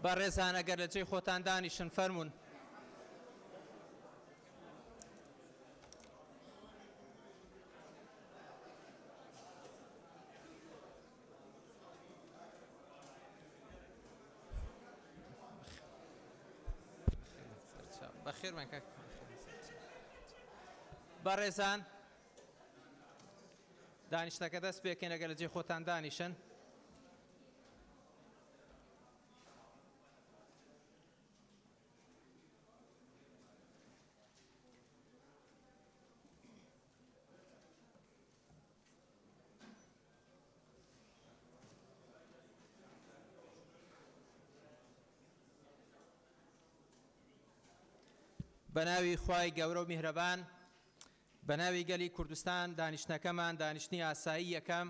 بەڕێزان ئەگەر لە جێی خۆتان دانیشن فەرموون. بەخێربێن کاک بەڕێزان دانیشتەکە دەست پێکەین ئەگەر لە جێی خۆتان دانیشن. بەناوی خوای گەورە و میهرەبان بەناوی گەلی کوردستان دانیشتنەکەمان دانیشتنی ئاسایی یەکەم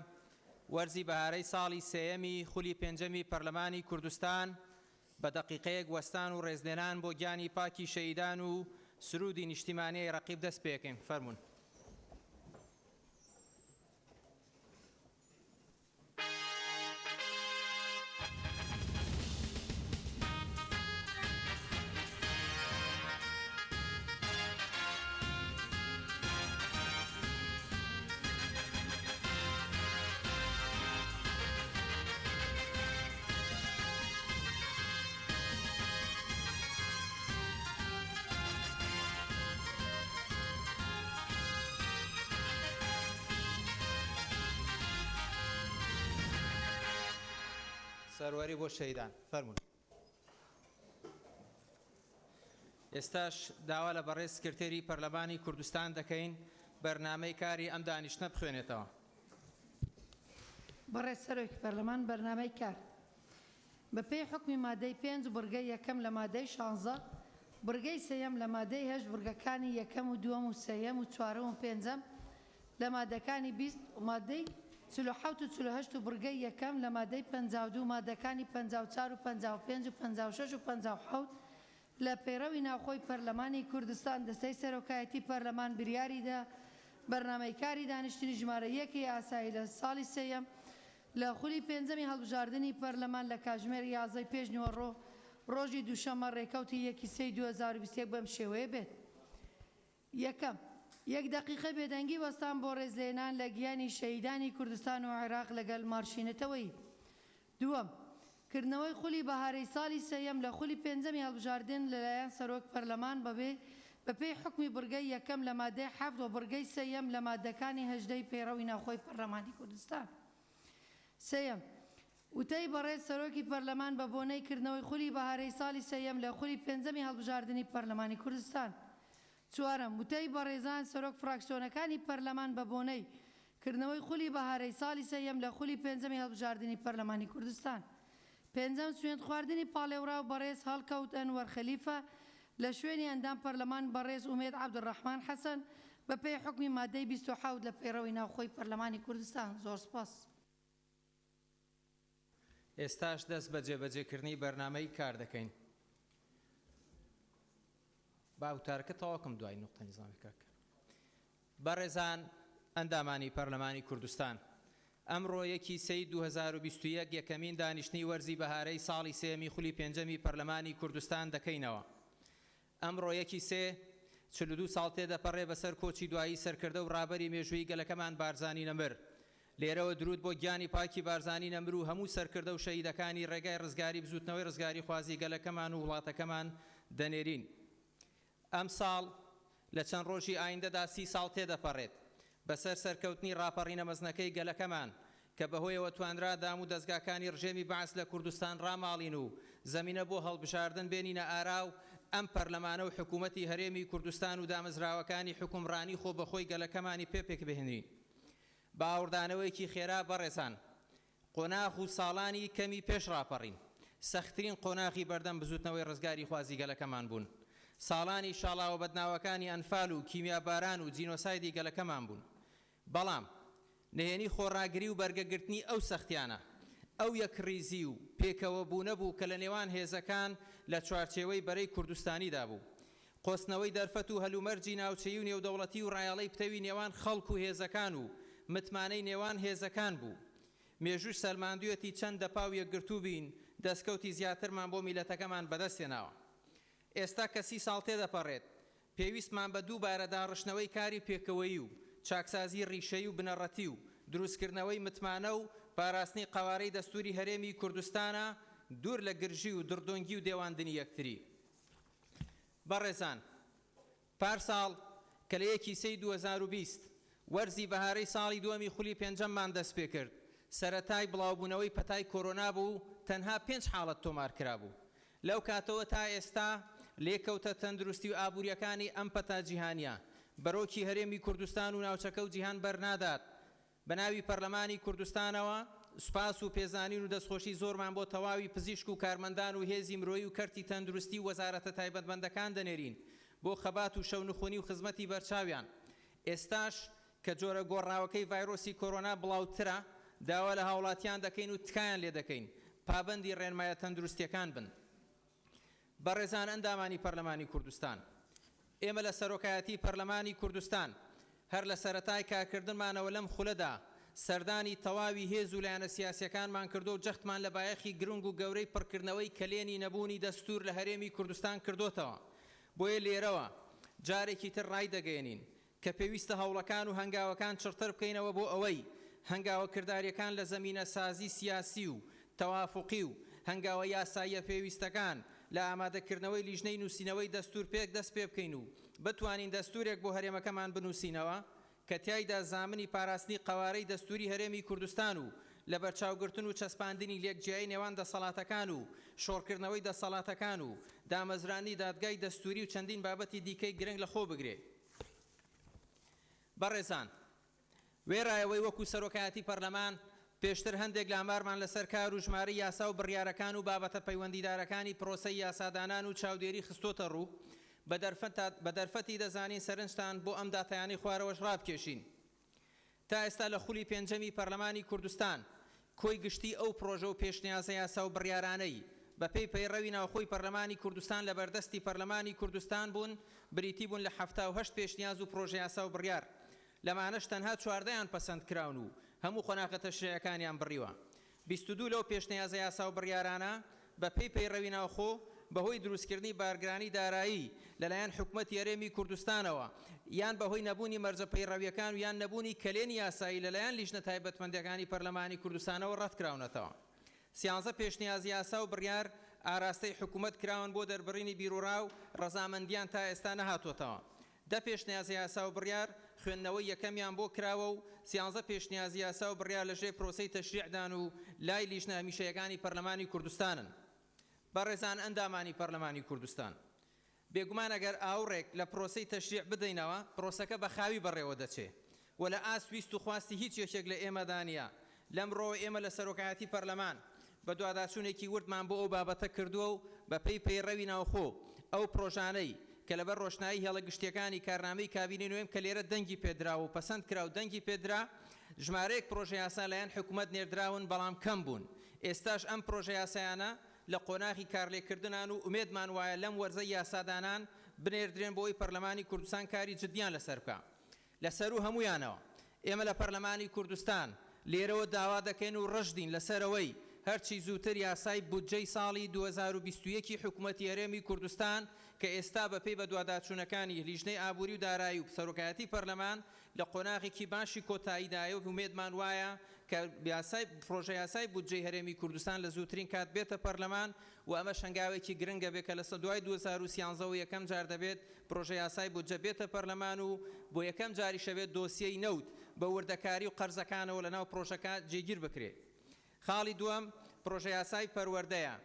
وەرزی بەهارەی ساڵی سێیەمی خولی پێنجەمی پەرلەمانی کوردستان بە دەقیقەیەک وەستان و ڕێزلێنان بۆ گیانی پاکی شەهیدان و سروودی نیشتیمانی ئەی ڕەقیب دەست پێکەین. فەرموون. سەروەری بۆ شەهیدان. فەرموون. ئێستاش داوا لە بەڕێز سکرتێری پەرلەمانی کوردستان دەکەین بەرنامەی کاری ئەم دانیشتنە بخوێنێتەوە. بەڕێز سەرۆکی پەرلەمان، بەرنامەی کار. بە پێی حوکمی مادەی پێنج بڕگەی یەکەم لە مادەی شانزە بڕگەی سێیەم لە مادەی هەشت بڕگەکانی یەکەم و دووەم و سێیەم و چوارەم و پێنجەم لە مادەکانی 20 و مادەی 47 و 48 و بڕگەی یەکەم لە مادەی 52 مادەکانی 54 و 55 و 56 و 57 لە پەیڕەوی ناوخۆی پەرلەمانی کوردستان دەستەی سەرۆکایەتی پەرلەمان بریاریدا بەرنامەی کاری دانیشتنی ژمارە یەک ی ئاسایی لە ساڵی سێیەم لە خولی پێنجەمی هەڵبژاردنی پەرلەمان لە کاژمێر یازدەی پێش نیوەڕۆ ڕۆژی دووشەممە ڕێکەوتی یەکی سێی 2021 بەم شێوەیە بێت. یەکەم، یەک دەقیقە بێدەنگی وەستان بۆ ڕێزلێنان لە گیانی شەهیدانی کوردستان و عێراق لەگەل مارشی نەتەوەیی. دووەم، کردنەوەی خولی بەهارەی ساڵی سێیەم لە خولی پێنجەمی هەڵبژاردن لەلایەن سەرۆک پەرلەمان بەبێ بەپێی حوکمی بڕگەی یەکەم لە مادەی حەفت و بڕگەی سێیەم لە مادەکانی 18 ی پەیڕەوی ناوخۆی پەرلەمانی کوردستان. سێیەم، وتەی بەڕێز سەرۆکی پەرلەمان بە بۆنەی کردنەوەی خولی بەهارەی ساڵی سێیەم لە خولی پێنجەمی هەڵبژاردنی پەرلەمانی کوردستان. چوارەم، وتەی بەڕێزان سەرۆک فراکسیۆنەکانی پەرلەمان بە بۆنەی کردنەوەی خولی بەهارەی ساڵی سێیەم لە خولی پێنجەمی هەڵبژاردنی پەرلەمانی کوردستان. پێنجەم، سوێندخواردنی پاڵێوراو بەڕێز هەڵکەوت ئەنوەر خەلیفە لە شوێنی ئەندام پەرلەمان بەڕێز ئومێد عەبدولڕەحمان حەسەن بە پێی حوکمی مادەی 27 لە پەیڕەوی ناوخۆی پەرلەمانی کوردستان. زۆر سپاس. ئێستاش دەست بە جێبەجێکردنی بەرنامەی کار دەکەین. با وتارەکە تەواو کەم دوای نوقتە نیزامی کاک. بەڕێزان ئەندامانی پەرلەمانی کوردستان، ئەمڕۆ یەکی سێی 2021 یەکەمین دانیشتنی وەرزی بەهارەی ساڵی سێیەمی خولی پێنجەمی پەرلەمانی کوردستان دەکەینەوە. ئەمڕۆ یەکی سێ، 42 ساڵ تێدەپەڕێ بەسەر کۆچی دوایی سەرکردە و ڕابەری مێژوویی گەلەکەمان بارزانی نەمر. لێرەوە دروود بۆ گیانی پاکی بارزانی نەمر و هەموو سەرکردە و شەهیدەکانی ڕێگای ڕزگاری بزووتنەوەی ڕزگاریخوازی گەلەکەمان و وڵاتەکەمان دەنێرین. ئەمساڵ لە چەند ڕۆژی ئایندەدا سی ساڵ تێدەپەڕێت بەسەر سەرکەوتنی ڕاپەڕینە مەزنەکەی گەلەکەمان کە بەهۆیەوە توانرا دام و دەزگاکانی ڕژێمی بەعس لە کوردستان ڕاماڵین و زەمینە بۆ هەڵبژاردن بێنینە ئارا و ئەم پەرلەمانە و حکوومەتی هەرێمی کوردستان و دامەزراوەکانی حوکمڕانی خۆبەخۆی گەلەکەمانی پێ پێکبهێنین. بە ئاوڕدانەوەیەکی خێرا بەڕێزان قۆناغ و ساڵانی کەمی پێش ڕاپەڕین، سەختترین قۆناغی بەردەم بزووتنەوەی ڕزگاریخوازی گەلەکەمان بوون. ساڵانی شاڵاوە بەدناوەکانی ئەنفال و کیمیاباران و جینۆسایدی گەلەکەمان بوون. بەڵام نهێنی خۆڕاگری و بەرگەگرتنی ئەو سەختیانە، ئەو یەکڕیزی و پێکەوەبوونە بوو کە لە نێوان هێزەکان لە چوارچێوەی بەرەی کوردستانیدا بوو. قۆستنەوەی دەرفەت و هەلومەرجی ناوچەیی و نێودەوڵەتی و ڕایەڵەی پتەوی نێوان خەڵک و هێزەکان و متمانەی نێوان هێزەکان بوو. مێژووش سەلماندویەتی چەند دەپا و یەکگرتوو بین دەستکەوتی زیاترمان بۆ میللەتەکەمان بەدەست هێناوە. ئێستا کە سی ساڵ تێدەپەڕێت، پێویستمان بە دووبارە داڕشتنەوەی کاری پێکەوەیی و چاکسازی ڕیشەیی و بنەڕەتی و دروستکردنەوەی متمانە و پاراستنی قەوارەی دەستووری هەرێمی کوردستانە دوور لە گرژی و دڕدۆنگی و دێواندنی یەکتری. بەڕێزان، پارساڵ کە لە یەکی سێی 2020 وەرزی بەهارەی ساڵی دووەمی خولی پێنجەممان دەستپێکرد، سەرەتای بڵاوبوونەوەی پەتای کۆرۆنا بوو، تەنها پێنج حاڵەت تۆمارکرابوو. لەو کاتەوە تا ئێستا لێکەوتە تەندروستی و ئابوورییەکانی ئەم پەتا جیهانییە بەرۆکی هەرێمی کوردستان و ناوچەکە و جیهان بەرنادات. بە ناوی پەرلەمانی کوردستانەوە سوپاس و پێزانین و دەستخۆشی زۆرمان بۆ تەواوی پزیشک و کارمەندان و هێزی مرۆیی و کەرتی تەندروستی و وەزارەتە تایبەتمەندەکان دەنێرین بۆ خەبات و شەونخونی و خزمەتی بەرچاویان. ئێستاش کە جۆرە گۆڕاوەکەی ڤایرۆسی کۆرۆنا بڵاوترە، داوا لە هاوڵاتیان دەکەین و تکایان لێدەکەین پابەندی ڕێنمایە تەندروستییەکان بن. بەڕێزان ئەندامانی پەرلەمانی کوردستان، ئێمە لە سەرۆکایەتی پەرلەمانی کوردستان هەر لە سەرەتای کارکردنمانەوە لەم خولەدا سەردانی تەواوی هێز و لایەنە سیاسییەکانمان کردووە و جەختمان لە بایەخی گرنگ و گەورەی پڕکردنەوەی کەلێنی نەبوونی دەستوور لە هەرێمی کوردستان کردۆتەوە. بۆیە لێرەوە جارێکی تر ڕایدەگەیەنین کە پێویستە هەوڵەکان و هەنگاوەکان چڕتر بکەینەوە بۆ ئەوەی هەنگاوە کردارییەکان لە زەمینەسازی سیاسی و تەوافوقی و هەنگاوە یاساییە پێویستەکان لە ئامادەکردنەوەی لیژنەی نووسینەوەی دەستوور پێک دەست پێ بکەین و بتوانین دەستوورێک بۆ هەرێمەکەمان بنووسینەوە کە تیایدا زامنی پاراستنی قەوارەی دەستووری هەرێمی کوردستان و لەبەرچاوگرتن و چەسپاندنی لێکجیایی نێوان دەسەڵاتەکان و شۆڕکردنەوەی دەسەڵاتەکان و دامەزراندنی دادگای دەستووری و چەندین بابەتی دیکەی گرنگ لەخۆ بگرێ. بەڕێزان، وێڕای ئەوەی وەکو سەرۆکایەتی پەرلەمان پێشتر هەندێک لە ئامارمان لەسەر کار و ژمارەی یاسا و بڕیارەکان و بابەتە پەیوەندیدارەکانی پرۆسەی یاسادانان و چاودێری خستۆتە ڕوو، بە دەرفەتی دەزانین سەرنجتان بۆ ئەم داتایانەی خوارەوەش ڕابکێشین. تا ئێستا لە خولی پێنجەمی پەرلەمانی کوردستان کۆی گشتی ئەو پرۆژە و پێشنیازە یاسا و بڕیارانەی بەپێی پەیڕەوی ناوخۆی پەرلەمانی کوردستان لە بەردەستی پەرلەمانی کوردستان بوون بریتی بوون لە 78 پێشنیاز و پرۆژە یاسا و بڕیار لەمانەش تەنها چواردەیان پەسەند کراون و هەموو قۆناغە تەشریعەکانیان بڕیوە. 22 لەو پێشنیازە یاسا و بڕیارانە بەپێی پەیڕەوی ناوخۆ بەهۆی دروستکردنی بارگرانی دارایی لەلایەن حکومەتی هەرێمی کوردستانەوە یان بەهۆی نەبوونی مەرجە پەیڕەوییەکان و یان نەبوونی کەلێنی یاسایی لەلایەن لیژنە تایبەتمەندەکانی پەرلەمانی کوردستانەوە ڕەتکراونەتەوە. سیانزە پێشنیاز یاسا و بڕیار ئاراستەی حکومەت کراون بۆ دەربڕینی بیروڕا و ڕەزامەندییان تا ئێستا نەهاتۆتەوە. دە پێشنیازی یاسا و بڕیار خوێندنەوەی یەکەمیان بۆ کراوە و سیانزە پێشنیازی یاسا و بڕیار لەژێر پرۆسەی تەشریعدان و لای لیژنە هەمیشەیەکانی پەرلەمانی کوردستانن. بەڕێزان ئەندامانی پەرلەمانی کوردستان، بێگومان ئەگەر ئاوڕێک لە پرۆسەی تەشریع بدەینەوە، پرۆسەکە بە خاوی بەڕێوە دەچێ و لە ئاست ویست و خواستی هیچ یەکێک لە ئێمەدا نییە. لەمڕۆوە ئێمە لە سەرۆکایەتی پەرلەمان بەدواداچوونێکی وردمان بۆ ئەو بابەتە کردووە و بەپێی پەیڕەوی ناوخۆ ئەو پرۆژانەی کە لەبەر ڕۆشنایی هێڵە گشتییەکانی کارنامەی کابینەی نۆیەم کە لێرە دەنگی پێدرا و پەسەند کرا و دەنگی پێدرا ژمارەیەک پرۆژەیاسا لایەن حکومەت نێردراون بەڵام کەم بوون ئێستاش ئەم پرۆژەیاسایانە لە قۆناغی کارلێککردنان و ئومێدمان وایە لەم وەرزەی یاسادانان بنێردرێن بۆ ئەوەی پەرلەمانی کوردستان کاری جدیان لەسەر بکا. لە سەروو هەموویانەوە ئێمە لە پەرلەمانی کوردستان لێرەوە داوا دەکەین و ڕژدین لەسەر ئەوەی هەرچی زووتر یاسای بودجەی ساڵی 2021 ی حکومەتی هەرێمی کوردستان کە ئێستا بەپێی بەدواداچوونەکانی لیژنەی ئابووری و دارایی و سەرۆکایەتی پەرلەمان لە قۆناغێکی باشی کۆتاییدایە و ئومێدمان وایە کە یاسای پرۆژە یاسای بودجەی هەرێمی کوردستان لە زووترین کات بێتە پەرلەمان و ئەمەش هەنگاوێکی گرنگە بێت کە لە دوای 2013 وە یەکەم جار دەبێت پرۆژە یاسای بودجە بێتە پەرلەمان و بۆ یەکەم جاریشە بێت دۆسیەی نەوت بە وردەکاری و قەرزەکانەوە لەناو پرۆژەکە جێگیر بکرێت. خاڵی دووەم، پرۆژە یاسای پەروەردەیە.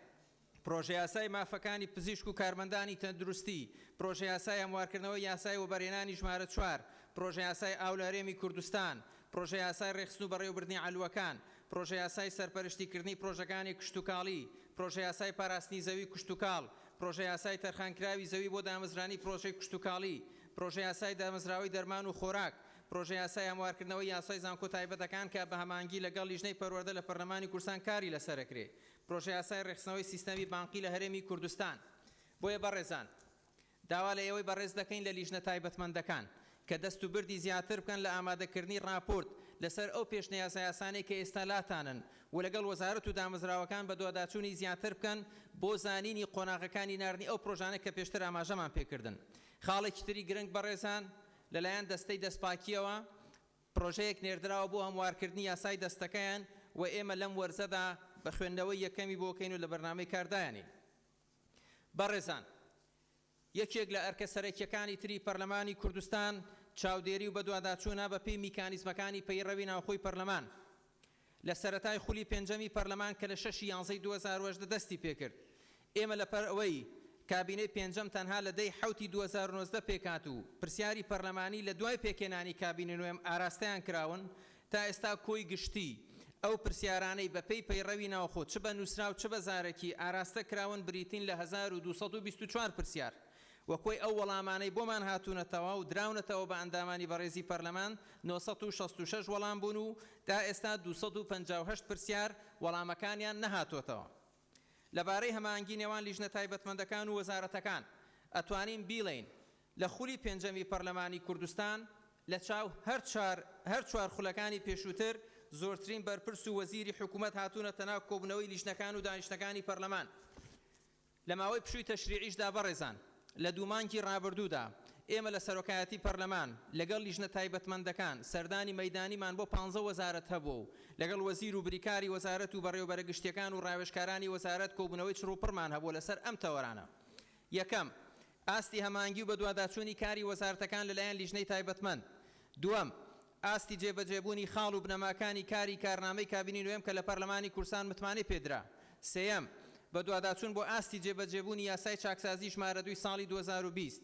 پرۆژەیاسای مافەکانی پزیشک و کارمەندانی تەندروستی، پرۆژەیاسای هەموارکردنەوەی یاسای وەبەرهێنانی ژمارە چوار، پرۆژەیاسای ئاو لە هەرێمی کوردستان، پرۆژەیاسای ڕێکخستن و بەڕێوەبردنی عەلوەکان، پرۆژەیاسای سەرپەرشتیکردنی پرۆژەکانی کشتوکاڵی، پرۆژەیاسای پاراستنی زەوی کشتوکاڵ، پرۆژەیاسای تەرخانکراوی زەوی بۆ دامەزرانی پرۆژەی کشتوکاڵی، پرۆژەیاسای دامەزراوەی دەرمان و خۆراک، پرۆژەیاسای هەموارکردنەوەی یاسای زانکۆ تایبەتەکان کە بە هەماهەنگی لەگەڵ لیژنەی پەروەردە لە پەرلەمانی کوردستان کاری لەسەرەکرێ. پرۆژەیاسای ڕێکخستنەوەی سیستەمی بانقی لە هەرێمی کوردستان. بۆیە بەڕێزان داوا لە ئێوەی بەڕێز دەکەین لە لیژنە تایبەتمەندەکان کە دەست و بردی زیاتر بکەن لە ئامادەکردنی ڕاپۆرت لەسەر ئەو پێشنیازەیاسانەی کە ئێستا لاتانن و لەگەڵ وەزارەت و دامەزراوەکان بەدواداچوونی زیاتر بکەن بۆ زانینی قۆناغەکانی ناردنی ئەو پرۆژانە کە پێشتر ئاماژەمان پێکردن. خاڵێکی تری گرنگ بەڕێزان لەلایەن دەستەی دەستپاکییەوە پرۆژەیەک نێردراوە بۆ هەموارکردنی یاسای دەستەکەیان و ئێمە لەم وەرزەدا بە خوێندنەوەی یەکەمی بۆ کەین و لە بەرنامەی کار دایانین. بەڕێزان یەکێک لە ئەرکە سەرەکییەکانی تری پەرلەمانی کوردستان چاودێری و بەدواداچوونە بە پێی میکانیزمەکانی پەیڕەوی ناوخۆی پەرلەمان. لە سەرەتای خولی پێنجەمی پەرلەمان کە لە شەش ی یانزەی 2018 دەستی پێکرد، ئێمە لە پەر ئەوەی کابینەی پێنجەم تەنها لە دە ی حەوتی 2019 پێکهات و پرسیاری پەرلەمانی لە دوای پێکهێنانی کابینەی نۆیەم ئاراستەیان کراون، تا ئێستا کۆی گشتی ئەو پرسیارانەی بە پێی پەیڕەوی ناوخۆ چ بە نووسراو چ بە زارەکی ئاراستە کراون بریتین لە 1224 پرسیار و کۆی ئەو وەڵامانەی بۆمان هاتوونەتەوە و دراونەتەوە بە ئەندامانی بەڕێزی پەرلەمان 966 وەڵام بوون و تا ئێستا 258 پرسیار وەڵامەکانیان نەهاتۆتەوە. لەبارەی هەماهەنگی نێوان لیژنە تایبەتمەندەکان و وەزارەتەکان ئەتوانین بیڵێین لە خولی پێنجەمی پەرلەمانی کوردستان لە چاو هەر چار هەر چوار خولەکانی پێشووتر زۆرترین بەرپرس و وەزیری حکوومەت هاتوونەتە ناو کۆبوونەوەی لیژنەکان و دانیشتنەکانی پەرلەمان. لە ماوەی پشووی تەشریعیشدا بەڕێزان لە دوو مانگی ڕابردوودا ئێمە لە سەرۆکایەتی پەرلەمان لەگەڵ لیژنە تایبەتمەندەکان سەردانی مەیدانیمان بۆ پانزە وەزارەت هەبووە و لەگەڵ وەزیر و بریکاری وەزارەت و بەڕێوەبەرە گشتیەکان و ڕاوێژکارانی وەزارەت کۆبوونەوەی چڕوپڕمان هەبووە لەسەر ئەم تەوەرانە. یەکەم، ئاستی هەماهەنگی و بەدواداچوونی کاری وەزارەتەکان لەلایەن لیژنەی تایبەتمەند. دووەم، ئاستی جێبەجێبوونی خاڵ و بنەماکانی کاری کارنامەی کابینەی نۆیەم کە لە پەرلەمانی کوردستان متمانەی پێدرا. سێیەم، بەدواداچوون بۆ ئاستی جێبەجێبوونی یاسای چاکسازی ژمارە دووی ساڵی 2020.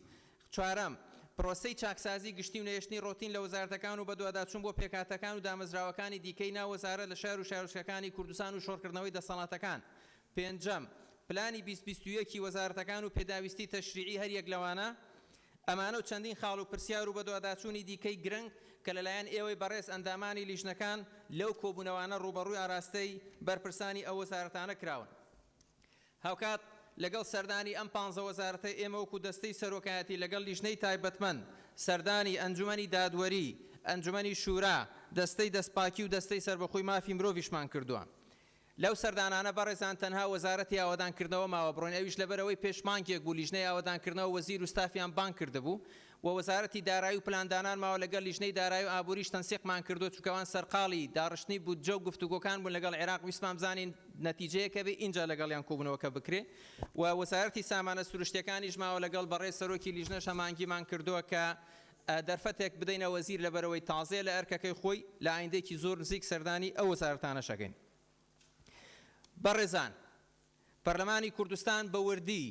چوارەم، پرۆسەی چاکسازی گشتی و نەهێشتنی ڕۆتین لە وەزارەتەکان و بەدواداچوون بۆ پێکهاتەکان و دامەزراوەکانی دیکەی ناو وەزارەت لە شار و شارۆچکەکانی کوردستان و شۆڕکردنەوەی دەسەڵاتەکان. پێنجەم، پلانی بیست 21 ی وەزارەتەکان و پێداویستی تەشریعی هەریەک لەوانە، ئەمانە و چەندین خاڵ و پرسیار و بەدواداچوونی دیکەی گرنگ کە لەلایەن ئێوەی بەڕێز ئەندامانی لیژنەکان لەو کۆبوونەوانە ڕووبەڕووی ئاراستەی بەرپرسانی ئەو وەزارەتانە کراون. هاوکات لەگەڵ سەردانی ئەم پانزە وەزارەتە ئێمە وەکو دەستەی سەرۆکایەتی لەگەڵ لیژنەی تایبەتمەند سەردانی ئەنجومەنی دادوەری، ئەنجومەنی شورا، دەستەی دەستپاکی و دەستەی سەربەخۆی مافی مرۆڤیشمان کردووە. لەو سەردانانە بەڕێزان تەنها وەزارەتی ئاوەدانکردنەوە ماوە بڕۆین ئەویش لەبەرئەوەی پێش مانگێک بوو لیژنەی ئاوەدانکردنەوە وەزیر و ستافیان بانگ کردبوو و وەزارەتی دارایی و پلاندانان ماوە لەگەڵ لیژنەی دارایی و ئابووریش تەنسیقمان کردووە چونکە ئەوان سەرقاڵی داڕشتنی بودجە و گفتوگۆکان بوون لەگەڵ عێراق ویستمان بزانین نەتیجەیەک هەبێ ئینجا لەگەڵیان کۆبوونەوەکە بکرێ و وەزارەتی سامانە سروشتیەکانیش ماوە لەگەڵ بەڕێز سەرۆکی لیژنەش هەماهەنگیمان کردووە کە دەرفەتێک بدەینە وەزیر لەبەرئەوەی تازەیە لە ئەرکەکەی خۆی، لە ئایندەیەکی زۆر نزیک سەردانی ئەو وەزارەتانەش ئەکەین. بەڕێزان، پەرلەمانی کوردستان بە وردی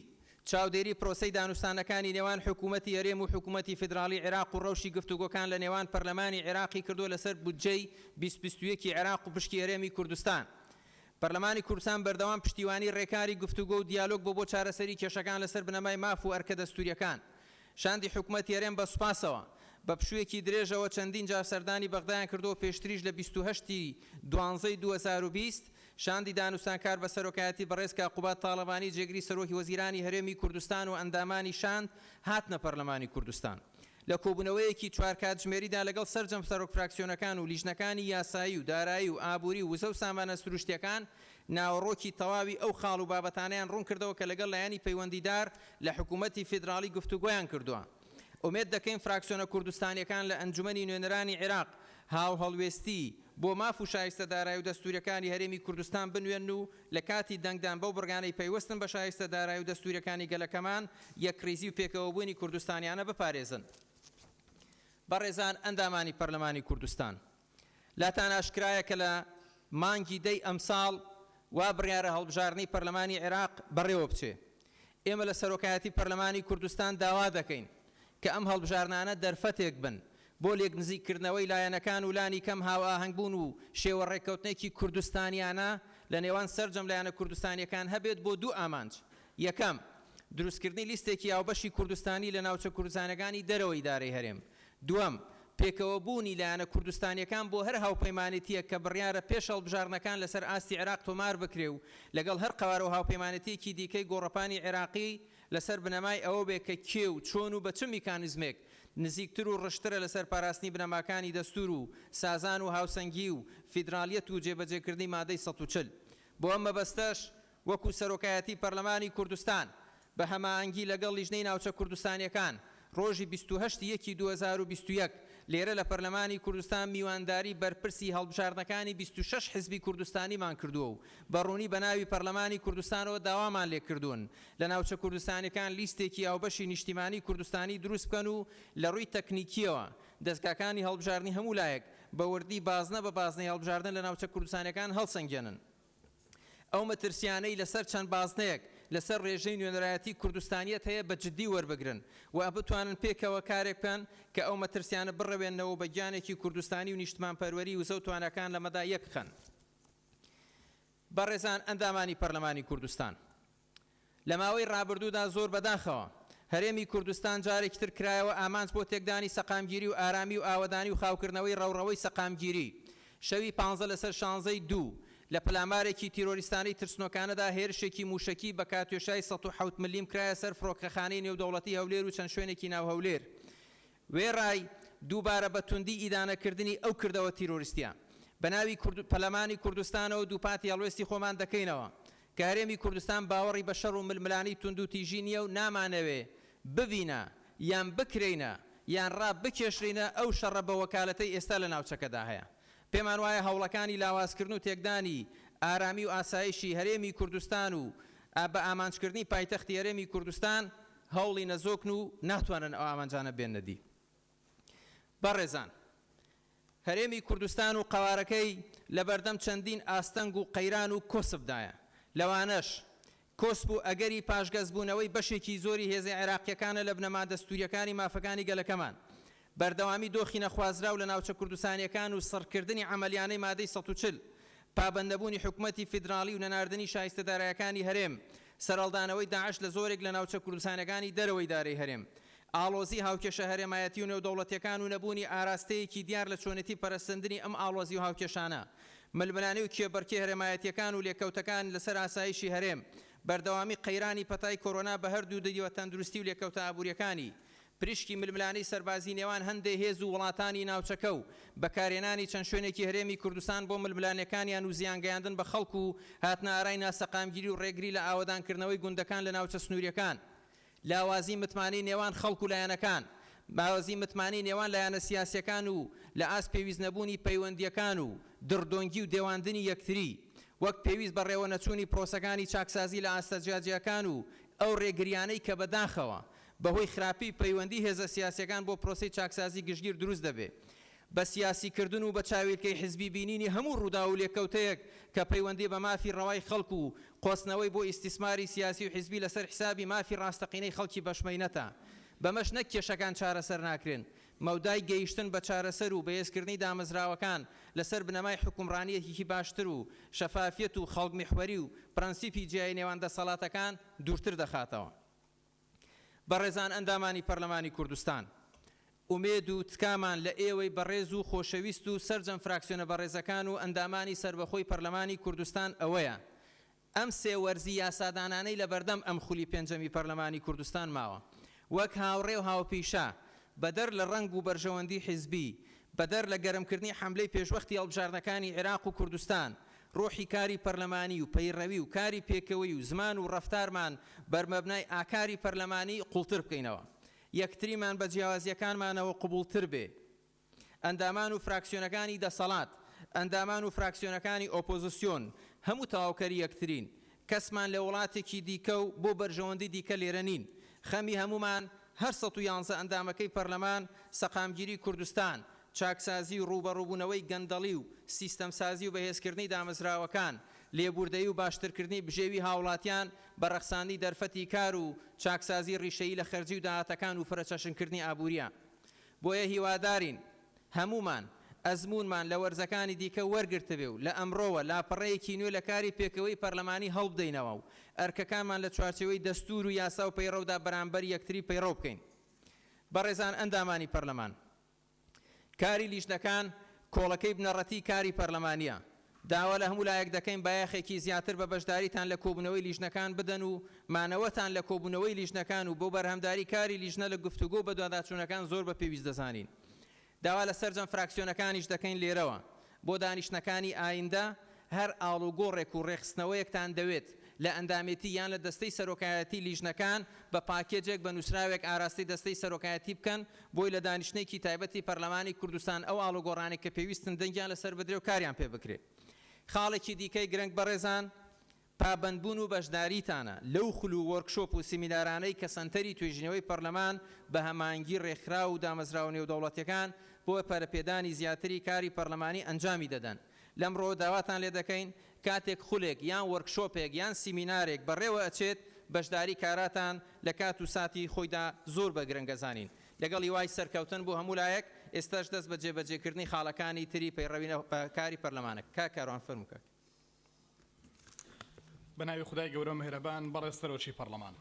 چاودێری پرۆسەی دانوستانەکانی نێوان حکوومەتی هەرێم و حکوومەتی فیدراڵی عێراق و ڕەوشی گفتوگۆکان لە نێوان پەرلەمانی عێراقی کردووە لەسەر بودجەی بیست 21 ی عێراق و پشکی هەرێمی کوردستان. پەرلەمانی کوردستان بەردەوام پشتیوانی ڕێکاری گفتوگۆ و دیالۆگ بووە بۆ چارەسەری کێشەکان لەسەر بنەمای ماف و ئەرکە دەستوورییەکان. شاندی حکومەتی هەرێم بە سوپاسەوە بە پشوویەکی درێژەوە چەندین جار سەردانی بەغدایان کردووە و پێشتریش لە 28 ی دوانزەی 2020 شاندی دانوستانکار بە سەرۆکایەتی بەڕێز کاک قوباد تاڵەبانی جێگری سەرۆکی وەزیرانی هەرێمی کوردستان و ئەندامانی شاند هاتنە پەرلەمانی کوردستان لە کۆبوونەوەیەکی چوار کاتژمێریدا لەگەڵ سەرجەم سەرۆک فراکسیۆنەکان و لیژنەکانی یاسایی و دارایی و ئابووری و وزە و سامانە سروشتییەکان ناوەڕۆکی تەواوی ئەو خاڵ و بابەتانەیان ڕوونکردەوە کە لەگەڵ لایەنی پەیوەندیدار لە حکوومەتی فیدراڵی گفتوگۆیان کردووە. ئومێد دەکەین فراکسیۆنە کوردستانییەکان لە ئەنجومەنی نوێنەرانی عێراق هاوهەڵوێستی بۆ ماف و شایستە دارایی و دەستوورییەکانی هەرێمی کوردستان بنوێنن و لە کاتی دەنگدان بەو بڕگانەی پەیوەستن بە شایستە دارایی و دەستوورییەکانی گەلەکەمان یەکڕیزی و پێکەوەبوونی کوردستانیانە بپارێزن. بەڕێزان ئەندامانی پەرلەمانی کوردستان، لاتان ئاشکرایە کە لە مانگی دەی ئەمساڵ وا بڕیارە هەڵبژاردنی پەرلەمانی عێراق بەڕێوە بچێ. ئێمە لە سەرۆکایەتی پەرلەمانی کوردستان داوا دەکەین کە ئەم هەڵبژاردنانە دەرفەتێک بن بۆ لێکنزیککردنەوەی لایەنەکان و لانی کەم هاوئاهەنگبوون و شێوە ڕێککەوتنێکی کوردستانیانە لە نێوان سەرجەم لایەنە کوردستانییەکان هەبێت بۆ دوو ئامانج، یەکەم، دروستکردنی لیستێکی هاوبەشی کوردستانی لە ناوچە کوردستانەکانی دەرەوەی ئیدارەی هەرێم. دووەم، پێکەوەبوونی لایەنە کوردستانییەکان بۆ هەر هاوپەیمانێتییەک کە بڕیارە پێش هەڵبژاردنەکان لەسەر ئاستی عێراق تۆمار بکرێ و لەگەڵ هەر قەوارە و هاوپەیمانێتییەکی دیکەی گۆڕەپانی عێراقی لەسەر بنەمای ئەوە بێ کە کێ و چۆن و بە چ میکانیزمێک نزیکتر و ڕشتترە لەسەر پاراستنی بنەماکانی دەستوور و سازان و هاوسەنگی و فیدراڵیەت و جێبەجێکردنی مادەی 140. بۆ ئەم مەبەستەش وەکو سەرۆکایەتی پەرلەمانی کوردستان بە هەماهەنگی لەگەڵ لیژنەی ناوچە کوردستانیەکان ڕۆژی 28 ی یەکی 2021 لێرە لە پەرلەمانی کوردستان میوانداری بەرپرسی هەڵبژاردنەکانی 26 حزبی کوردستانیمان کردووە و بە ڕوونی بە ناوی پەرلەمانی کوردستانەوە داوامان لێکردوون لە ناوچە کوردستانیەکان لیستێکی هاوبەشی نیشتیمانی کوردستانی دروست بکەن و لە ڕووی تەکنیکیەوە دەزگاکانی هەڵبژاردنی هەموو لایەک بە وردی بازنە بە بازنەی هەڵبژاردن لە ناوچە کوردستانیەکان هەڵسەنگێنن. ئەو مەترسیانەی لەسەر چەند بازنەیەک لەسەر ڕێژەی نوێنەرایەتی کوردستانیەت هەیە بە جدی وەربگرن و بتوانن پێکەوە کارێک بکەن کە ئەو مەترسیانە بڕەوێننەوە و بە گیانێکی کوردستانی و نیشتمانپەروەری وزە و تواناکان لەمەدا یەکخەن. بەڕێزان ئەندامانی پەرلەمانی کوردستان، لە ماوەی ڕابردوودا زۆر بەداخەوە هەرێمی کوردستان جارێکی تر کرایەوە ئامانج بۆ تێکدانی سەقامگیری و ئارامی و ئاوەدانی و خاوکردنەوەی ڕەوڕەوەی سەقامگیری. شەوی پانزە لەسەر شانزەی دوو لە پەلامارێکی تیرۆریستانەی ترسنۆکانەدا هێرشێکی مووشەکی بە کاتیۆشای 107 ملیم کرایە سەر فڕۆکەخانەی نێودەوڵەتی هەولێر و چەند شوێنێکی ناو هەولێر. وێڕای دووبارە بە توندی ئیدانەکردنی ئەو کردەوە تیرۆریستیە، بە ناوی پەرلەمانی کوردستانەوە دووپاتی هەڵوێستی خۆمان دەکەینەوە کە هەرێمی کوردستان باوەڕی بە شەڕ و ململانێی توندوتیژی نییە و نامانەوێ ببینە یان بکرێینە یان ڕابکێشرێینە ئەو شەڕە بە وەکالەتەی ئێستا لە ناوچەکەدا هەیە. پێمان وایە هەوڵەکانی لاوازکردن و تێکدانی ئارامی و ئاسایشی هەرێمی کوردستان و بە ئامانجکردنی پایتەختی هەرێمی کوردستان هەوڵی نەزۆکن و ناتوانن ئەو ئامانجانە بێننە دی. بەڕێزان، هەرێمی کوردستان و قەوارەکەی لەبەردەم چەندین ئاستەنگ و قەیران و کۆسپدایە، لەوانەش، کۆسپ و ئەگەری پاشگەزبوونەوەی بەشێکی زۆری هێزە عێراقییەکانە لە بنەما دەستوورییەکانی مافەکانی گەلەکەمان، بەردەوامی دۆخی نەخوازراو لە ناوچە کوردستانییەکان و سڕکردنی عەمەلیانەی مادەی 140، پابەندنەبوونی حکومەتی فیدراڵی و نەناردنی شایستە دارایەکانی هەرێم، سەرهەڵدانەوەی داعش لە زۆرێک لە ناوچە کوردستانیەکانی دەرەوەی دارەی هەرێم، ئاڵۆزی هاوکێشە هەرێمایەتی و نێودەوڵەتیەکان و نەبوونی ئاراستەیەکی دیار لە چۆنێتی پەرەسەندنی ئەم ئاڵۆزی و هاوکێشانە، ململانێ و کێبڕکێ هەرێمایەتیەکان و لێکەوتەکان لەسەر ئاسایشی هەرێم، بەردەوامی قەیرانی پەتای کۆرۆنا بە هەردوو دیوە تەندروستی و لێکەوتە ئابووریەکانی، پریشکی ململانێی سەربازی نێوان هەندێ هێز و وڵاتانی ناوچەکە و بەکارهێنانی چەند شوێنێکی هەرێمی کوردستان بۆ ململانێکانیان و زیانگەیاندن بە خەڵک و هاتنەئارای ناسەقامگیری و ڕێگری لە ئاوەدانکردنەوەی گوندەکان لە ناوچە سنوورییەکان، لاوازی متمانەی نێوان خەڵک و لایەنەکان، لاوازی متمانەی نێوان لایەنە سیاسییەکان و لە ئاست پێویست نەبوونی پەیوەندییەکان و دڕدۆنگی و دێواندنی یەکتری، وەک پێویست بەڕێوەنەچوونی پرۆسەکانی چاکسازی لە ئاستە جیاجیاکان و ئەو ڕێگرییانەی کە بەداخەوە بەهۆی خراپی پەیوەندی هێزە سیاسیەکان بۆ پرۆسەی چاکسازی گشتگیر دروست دەبێ. بە سیاسی کردن و بە چاویلکەی حزبی بینینی هەموو ڕووداو و لێکەوتەیەک کە پەیوەندی بە مافی ڕەوای خەڵک و قۆستنەوەی بۆ ئیستیسماری سیاسی و حزبی لەسەر حسابی مافی ڕاستەقینەی خەڵکی بەشمەینەتە. بەمەش نەک کێشەکان چارەسەر ناکرێن، مەودای گەیشتن بە چارەسەر و بەهێزکردنی دامەزراوەکان لەسەر بنەمای حوکمڕانییەکی باشتر و شەفافیەت و خەڵکمیحوەری و پرەنسیپی جیای نێوان دەسەڵاتەکان دوورتر دەخاتەوە. بەڕێزان ئەندامانی پەرلەمانی کوردستان، ئومێد و تکامان لە ئێوەی بەڕێز و خۆشەویست و سەرجەم فراکسیۆنە بەڕێزەکان و ئەندامانی سەربەخۆی پەرلەمانی کوردستان ئەوەیە ئەم سێ وەرزی یاسادانانەی لەبەردەم ئەم خولی پێنجەمی پەرلەمانی کوردستان ماوە وەک هاوڕێ و هاوپیشە بەدەر لە ڕەنگ و بەرژەوەندی حیزبی، بەدەر لە گەرمکردنی حەملەی پێشوەختی هەڵبژاردنەکانی عێراق و کوردستان، ڕۆحی کاری پەرلەمانی و پەیڕەوی و کاری پێکەوەی و زمان و ڕەفتارمان بەرمەبنای ئاکاری پەرلەمانی قوڵتر بکەینەوە. یەکتریمان بە جیاوازییەکانمانەوە قبوڵتر بێ. ئەندامان و فراکسیۆنەکانی دەسەڵات، ئەندامان و فراکسیۆنەکانی ئۆپۆزسیۆن، هەموو تەواوکەری یەکترین. کەسمان لە وڵاتێکی دیکە و بۆ بەرژەوەندی دیکە لێرە نین. خەمی هەموومان، هەر 111 ئەندامەکەی پەرلەمان، سەقامگیری کوردستان، چاکسازی و ڕووبەڕووبوونەوەی گەندەڵی و سیستەمسازی و بەهێزکردنی دامەزراوەکان، لێبووردەیی و باشترکردنی بژێوی هاوڵاتیان بە ڕەخساندنی دەرفەتی کار و چاکسازی ڕیشەیی لە خەرجی و داهاتەکان و فرەچەشنکردنی ئابوورییە. بۆیە هیوادارین هەموومان ئەزموونمان لە وەرزەکانی دیکە وەرگرتبێ و لە ئەمڕۆوە لاپەڕەیەکی نوێ لە کاری پێکەوەی پەرلەمانی هەڵبدەینەوە و ئەرکەکانمان لە چوارچێوەی دەستوور و یاسا و پەیڕەودا بەرامبەر یەکتری پەیڕەو بکەین. بەڕێزان ئەندامانی پەرلەمان، کاری لیژنەکان کۆڵەکەی بنەڕەتی کاری پەرلەمانییە. داوا لە هەموو لایەک دەکەین بایەخێکی زیاتر بە بەشداریتان لە کۆبوونەوەی لیژنەکان بدەن و مانەوەتان لە کۆبوونەوەی لیژنەکان و بۆ بەرهەمداری کاری لیژنە لە گفتوگۆ و بەدواداچوونەکان زۆر بە پێویست دەزانین. داوا لە سەرجەم فراکسیۆنەکانیش دەکەین لێرەوە بۆ دانیشتنەکانی ئایندە هەر ئاڵوگۆڕێک و ڕێکخستنەوەیەکتان دەوێت لە ئەندامێتی یان لە دەستەی سەرۆکایەتی لیژنەکان بە پاکێجێک بە نووسراوێک ئاراستەی دەستەی سەرۆکایەتی بکەن بۆی لە دانیشتنێکی تایبەتی پەرلەمانی کوردستان ئەو ئاڵوگۆڕانەی کە پێویستن دەنگیان لەسەر بدرێ و کاریان پێ بکرێ. خاڵێکی دیکەی گرنگ بەڕێزان پابەندبوون و بەشداریتانە لەو خول و وۆرکشۆپ و سیمینارانەی کە سەنتەری توێژینەوەی پەرلەمان بە هەماهەنگی ڕێکخراو و دامەزراوە نێودەوڵەتیەکان بۆ پەرەپێدانی زیاتری کاری پەرلەمانی ئەنجامی دەدەن. لەمڕۆوە داواتان لێدەکەین کاتێک خولێک یان وۆرکشۆپێک یان سیمینارێک بەڕێوە ئەچێت بەشداری کاراتان لە کات و ساتی خۆیدا زۆر بە گرنگ ئەزانین. لەگەڵ هیوای سەرکەوتن بۆ هەموو لایەک، ئێستاش دەست بە جێبەجێکردنی خاڵەکانی تری پەیڕەوی کاری پەرلەمانە. کاک کاروان فەرموو کاک. بە ناوی خودای گەورە و میهرەبان بەڕێز سەرۆکی پەڕلەمان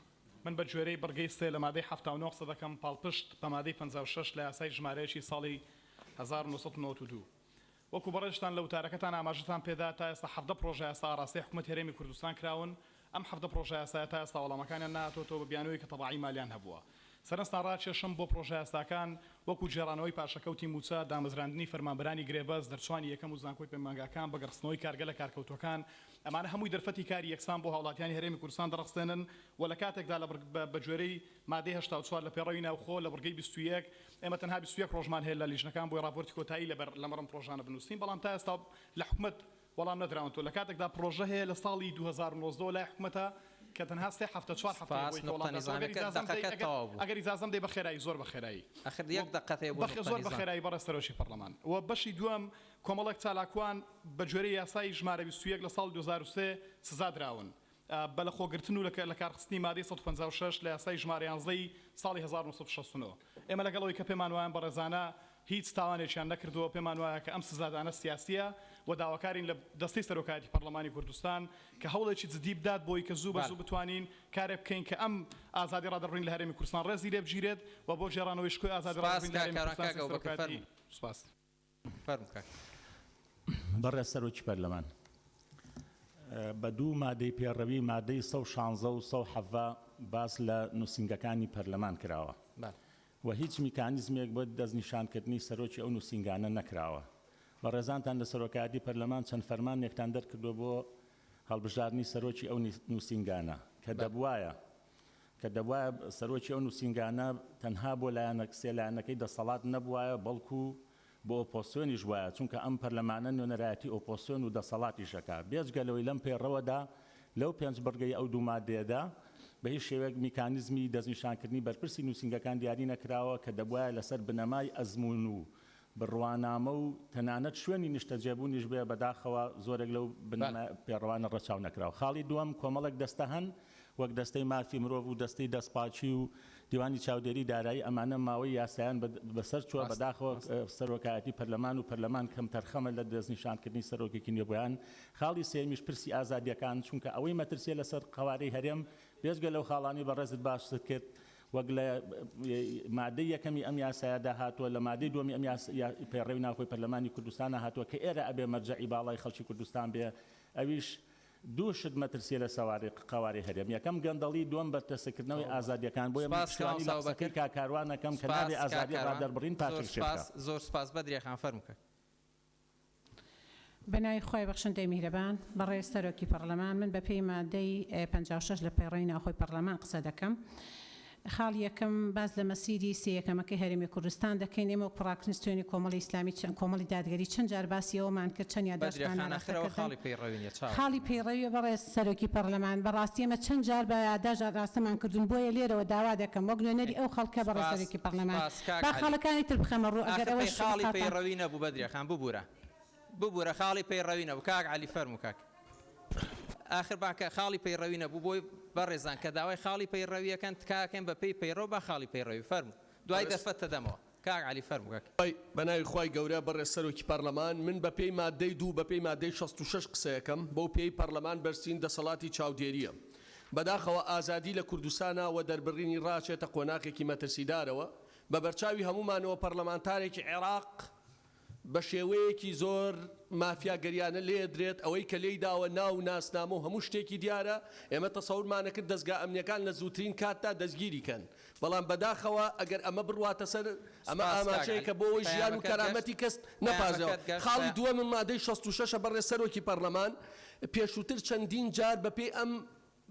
من بە گوێرەی بڕگەی سێ لە مادەی 79 قسە دەکەم پاڵپشت بە مادەی 56 لە یاسای ژمارە یەکی ساڵی 1992 وەکو بەڕێزتان لە وتارەکەتان ئاماژەتان پێدا تا ئێستا 17 پڕۆژە یاسا ئاڕاستەی حکومەتی هەرێمی کوردستان کراون ئەم 17 پڕۆژە یاسایە تا ئێستا وەڵامەکانیان نەهاتۆتەوە بە بیانووی کە تەبایی مالیان هەبووە سەرنجتان ڕاکێشم بۆ پڕۆژەیاساکان وەکو گێڕانەوەی پاشەکەوتی مووچە، دامەزراندنی فەرمانبەرانی گرێبەست، دەرچوانی یەکەم و زانکۆی پەیمانگاکان، بەگەڕخستنەوەی کارگە لە کارکەوتووەکان، ئەمانە هەمووی دەرفەتی کاری یەکسان بۆ هاوڵاتیانی هەرێمی کوردستان دەڕەخسێنن و لە کاتێکدا لە بەگوێرەی مادەی 84 لە پەیڕەوی ناوخۆ لە بڕگەی 21 ئێمە تەنها 21 ڕۆژمان هەیە لە لیژنەکان بۆی ڕاپۆرتی کۆتایی لەبەر لەمەڕ ئەم پڕۆژانە بنووسین بەڵام تا ئێستا لە حکومەت وەڵام نەدراونەتەوە لە کاتێکدا پڕۆژە هەیە لە ساڵی 2019 وە لای حکومەتە کە تەنها سێ هەفتە چوار هەفتەیە سپاس بۆی کە نوقتە وەڵام داتەوە ئەگەر نیزامیەکە ئیجازەم دەی دەقەکەت ئەگەر تەواو بوو. ئەگەر ئیجازەم دەی بە خێرایی زۆر بە خێرایی ئەخر و یەک دەقەت هەیە بۆ بەخێ نوقتە زۆر بە نیزام. خێرایی بەڕێز سەرۆکی پەڕلەمان و بەشی دووەم کۆمەڵێک چالاکوان بە گوێرەی یاسای ژمارە 21 لە ساڵی 2003 سزا دراون بە لەخۆگرتن و لەکارخستنی مادەی 156 لە یاسای ژمارە 11 ی ساڵی 1969. ئێمە لەگەڵ ئەوەی کە پێمان وایە ئەم بەڕێزانە هیچ تاوانێکیان نەکردووە، پێمان وایە کە ئەم سزادانە سیاسییە و داواکارین لە دەستەی سەرۆکایەتی پەڕلەمانی کوردستان کە هەوڵێکی جدی بدات بۆی کە زوو بە زوو بتوانین کارێک بکەین کە ئەم ئازادی ڕادەربڕین لە هەرێمی کوردستان ڕێزی لێ بگیرێت و بۆ گێڕانەوەی شکۆی ئازادی سپاس ڕادەربڕین لە کاک هەرێمی کاروان کوردستان کاک دەستەی ئەبوبەکر سەرۆکایەتی فەرموو. سپاس. فەرموو کاک. بەڕێز سەرۆکی پەرلەمان، بە دوو مادەی پێڕەوی مادەی 116 و 117 باس لە نووسینگەکانی پەرلەمان کراوە و هیچ میکانیزمێک بۆ دەستنیشانکردنی سەرۆکی ئەو نووسینگانە نەکراوە. بەڕێزانتان لە سەرۆکایەتی پەرلەمان چەند فەرمانێکتان دەرکردووە بۆ هەڵبژاردنی سەرۆکی ئەو نووسینگانە کە دەبوایە کە دەبوایە سەرۆکی ئەو نووسینگانە تەنها بۆ لایەنە سێ لایەنەکەی دەسەڵات نەبوایە بەڵکو بۆ ئۆپۆسیۆنیش وایە، چونکە ئەم پەرلەمانە نوێنەرایەتی ئۆپۆسیۆن و دەسەڵاتیش ئەکا. بێجگە لەوەی لەم پەیڕەوەدا لەو پێنج بڕگەی ئەو دوو مادەیەدا بە هیچ شێوەیەک میکانیزمی دەستنیشانکردنی بەرپرسی نووسینگەکان دیاری نەکراوە کە دەبوایە لەسەر بنەمای ئەزموون و بڕوانامە و تەنانەت شوێنی نیشتەجێبوونیش بێ، بەداخەوە زۆرێک لەو بنەما پێڕەوانە ڕەچاو نەکراوە. خاڵی دووەم، کۆمەڵێک دەستە هەن وەک دەستەی مافی مرۆڤ و دەستەی دەستپاکی و دیوانی چاودێری دارایی ئەمانە ماوەی یاسایان بەسەر چووە، بەداخەوە سەرۆکایەتی پەرلەمان و پەرلەمان کەمتەرخەمە لە دەستنیشانکردنی سەرۆکێکی نوێ بۆیان. خاڵی سێیەمیش پرسی ئازادییەکان، چونکە ئەوەی مەترسییە لەسەر قەوارەی هەرێم، بێجگە لەو خاڵانەی بەڕێزت باست کرد، وەک لە مادەی یەکەمی ئەم یاسایەدا هاتووە، لە مادەی دووەمی ئەم پەیڕەوی ناوخۆی پەرلەمانی کوردستانا هاتووە کە ئێرە ئەبێ مەرجەعی باڵای خەڵکی کوردستان بێ، ئەویش دوو شت مەترسیە لە سەوارەی قەوارەی هەرێم، یەکەم گەندەڵی، دووەم بەرتەسککردنەوەی ئازادیەکان، بۆیە من سپاس پشتیوانی مامۆستا لە قسەکەی ئەبوبەکر. کاک کاروان ئەکەم کە سپاس نابێ کاک ئازادی کاروان ڕادەربڕین زۆر پاشەکشێ سپاس بکا. زۆر سپاس بەدریە خان فەرموو کاک. بە ناوی خوای بەخشندەی میهرەبان، بەڕێز سەرۆکی پەڕلەمان، من بە پێی مادەی 56 لە پەیڕەوی ناوخۆی پەڕلەمان قسە دەکەم. خاڵی یەکەم، باس لە مەسیری سێ یەکەمەکەی هەرێمی کوردستان دەکەین. ئێمە وەک پڕاکنستیۆنی کۆمەڵی ئیسلامی چەند کۆمەڵی دادگەری چەند جار باسی ئەوەمان کرد، چەند بەدریە یاداشتمان خان ئاراستە ئاخر ئەوە کردن. خاڵی پەیڕەوی نیە چاوە. خاڵی پەیڕەویە بەڕێز سەرۆکی پەڕلەمان. بەڕاستی ئێمە چەند جار بە یاداشت ئاراستەمان کردوون، بۆیە لێرەوە داوا دەکەم وەک نوێنەری ئەو خەڵکە بەڕێز سپاس سەرۆکی پەڕلەمان سپاس کاک با عەلی. خاڵەکانی تر بخەمە ڕوو ئەگەر ئاخر پەی ئەوەش خاڵی خاڵتان. پەیڕەوی نەبوو بەدریە خان ببورە ببورە خاڵی پەیڕەوی نەبوو کاک عەلی فەرموو کاک. ئاخر با کە خاڵی پەیڕەوی نەبوو بۆی بەڕێزان کە داوای خاڵی پەیڕەوی ئەکەن تکا ئەکەین بە پێی پەیڕەو با خاڵی پەیڕەوی فەرموو دوای بەڕێز. دەرفەت تەدەمەوە کاک عەلی فەرموو کاک. بە ناوی خوای گەورە بەڕێز سەرۆکی پەڕلەمان من بە پێی ماددەی دوو بە پێی ماددەی 66 قسەیەکەم بەو پێی پەڕلەمان بەرزترین دەسەڵاتی چاودێریە بەداخەوە ئازادی لە کوردستانا وە دەربڕینی ڕاچێتە قۆناغێکی مەترسیدارەوە بە بەرچاوی هەموومانەوە پەڕلەمانتارێکی عێراق بە شێوەیەکی زۆر. مافیاگەریانە لێدرێت، ئەوەی کە لێی داوە ناو و ناسنامە و هەموو شتێکی دیارە، ئێمە تەسەورمانەکرد دەزگا ئەمنیەکان لە زووترین کاتدا دەستگیری کەن، بەڵام بەداخەوە ئەگەر ئەمە بڕواتە سەر ئەمە سپاس کاک ئاماژەیەکە عەلی. بۆ ئەوەی ژیان و پەیامەکەت گەشت کەرامەتی کەس نەپارێزراوە. پەیامەکەت گەشت خاڵی پەیا. دووەمم مادەی 66 ە بەڕێز سەرۆکی پەڕلەمان، پێشووتر چەندین جار بەپێی ئەم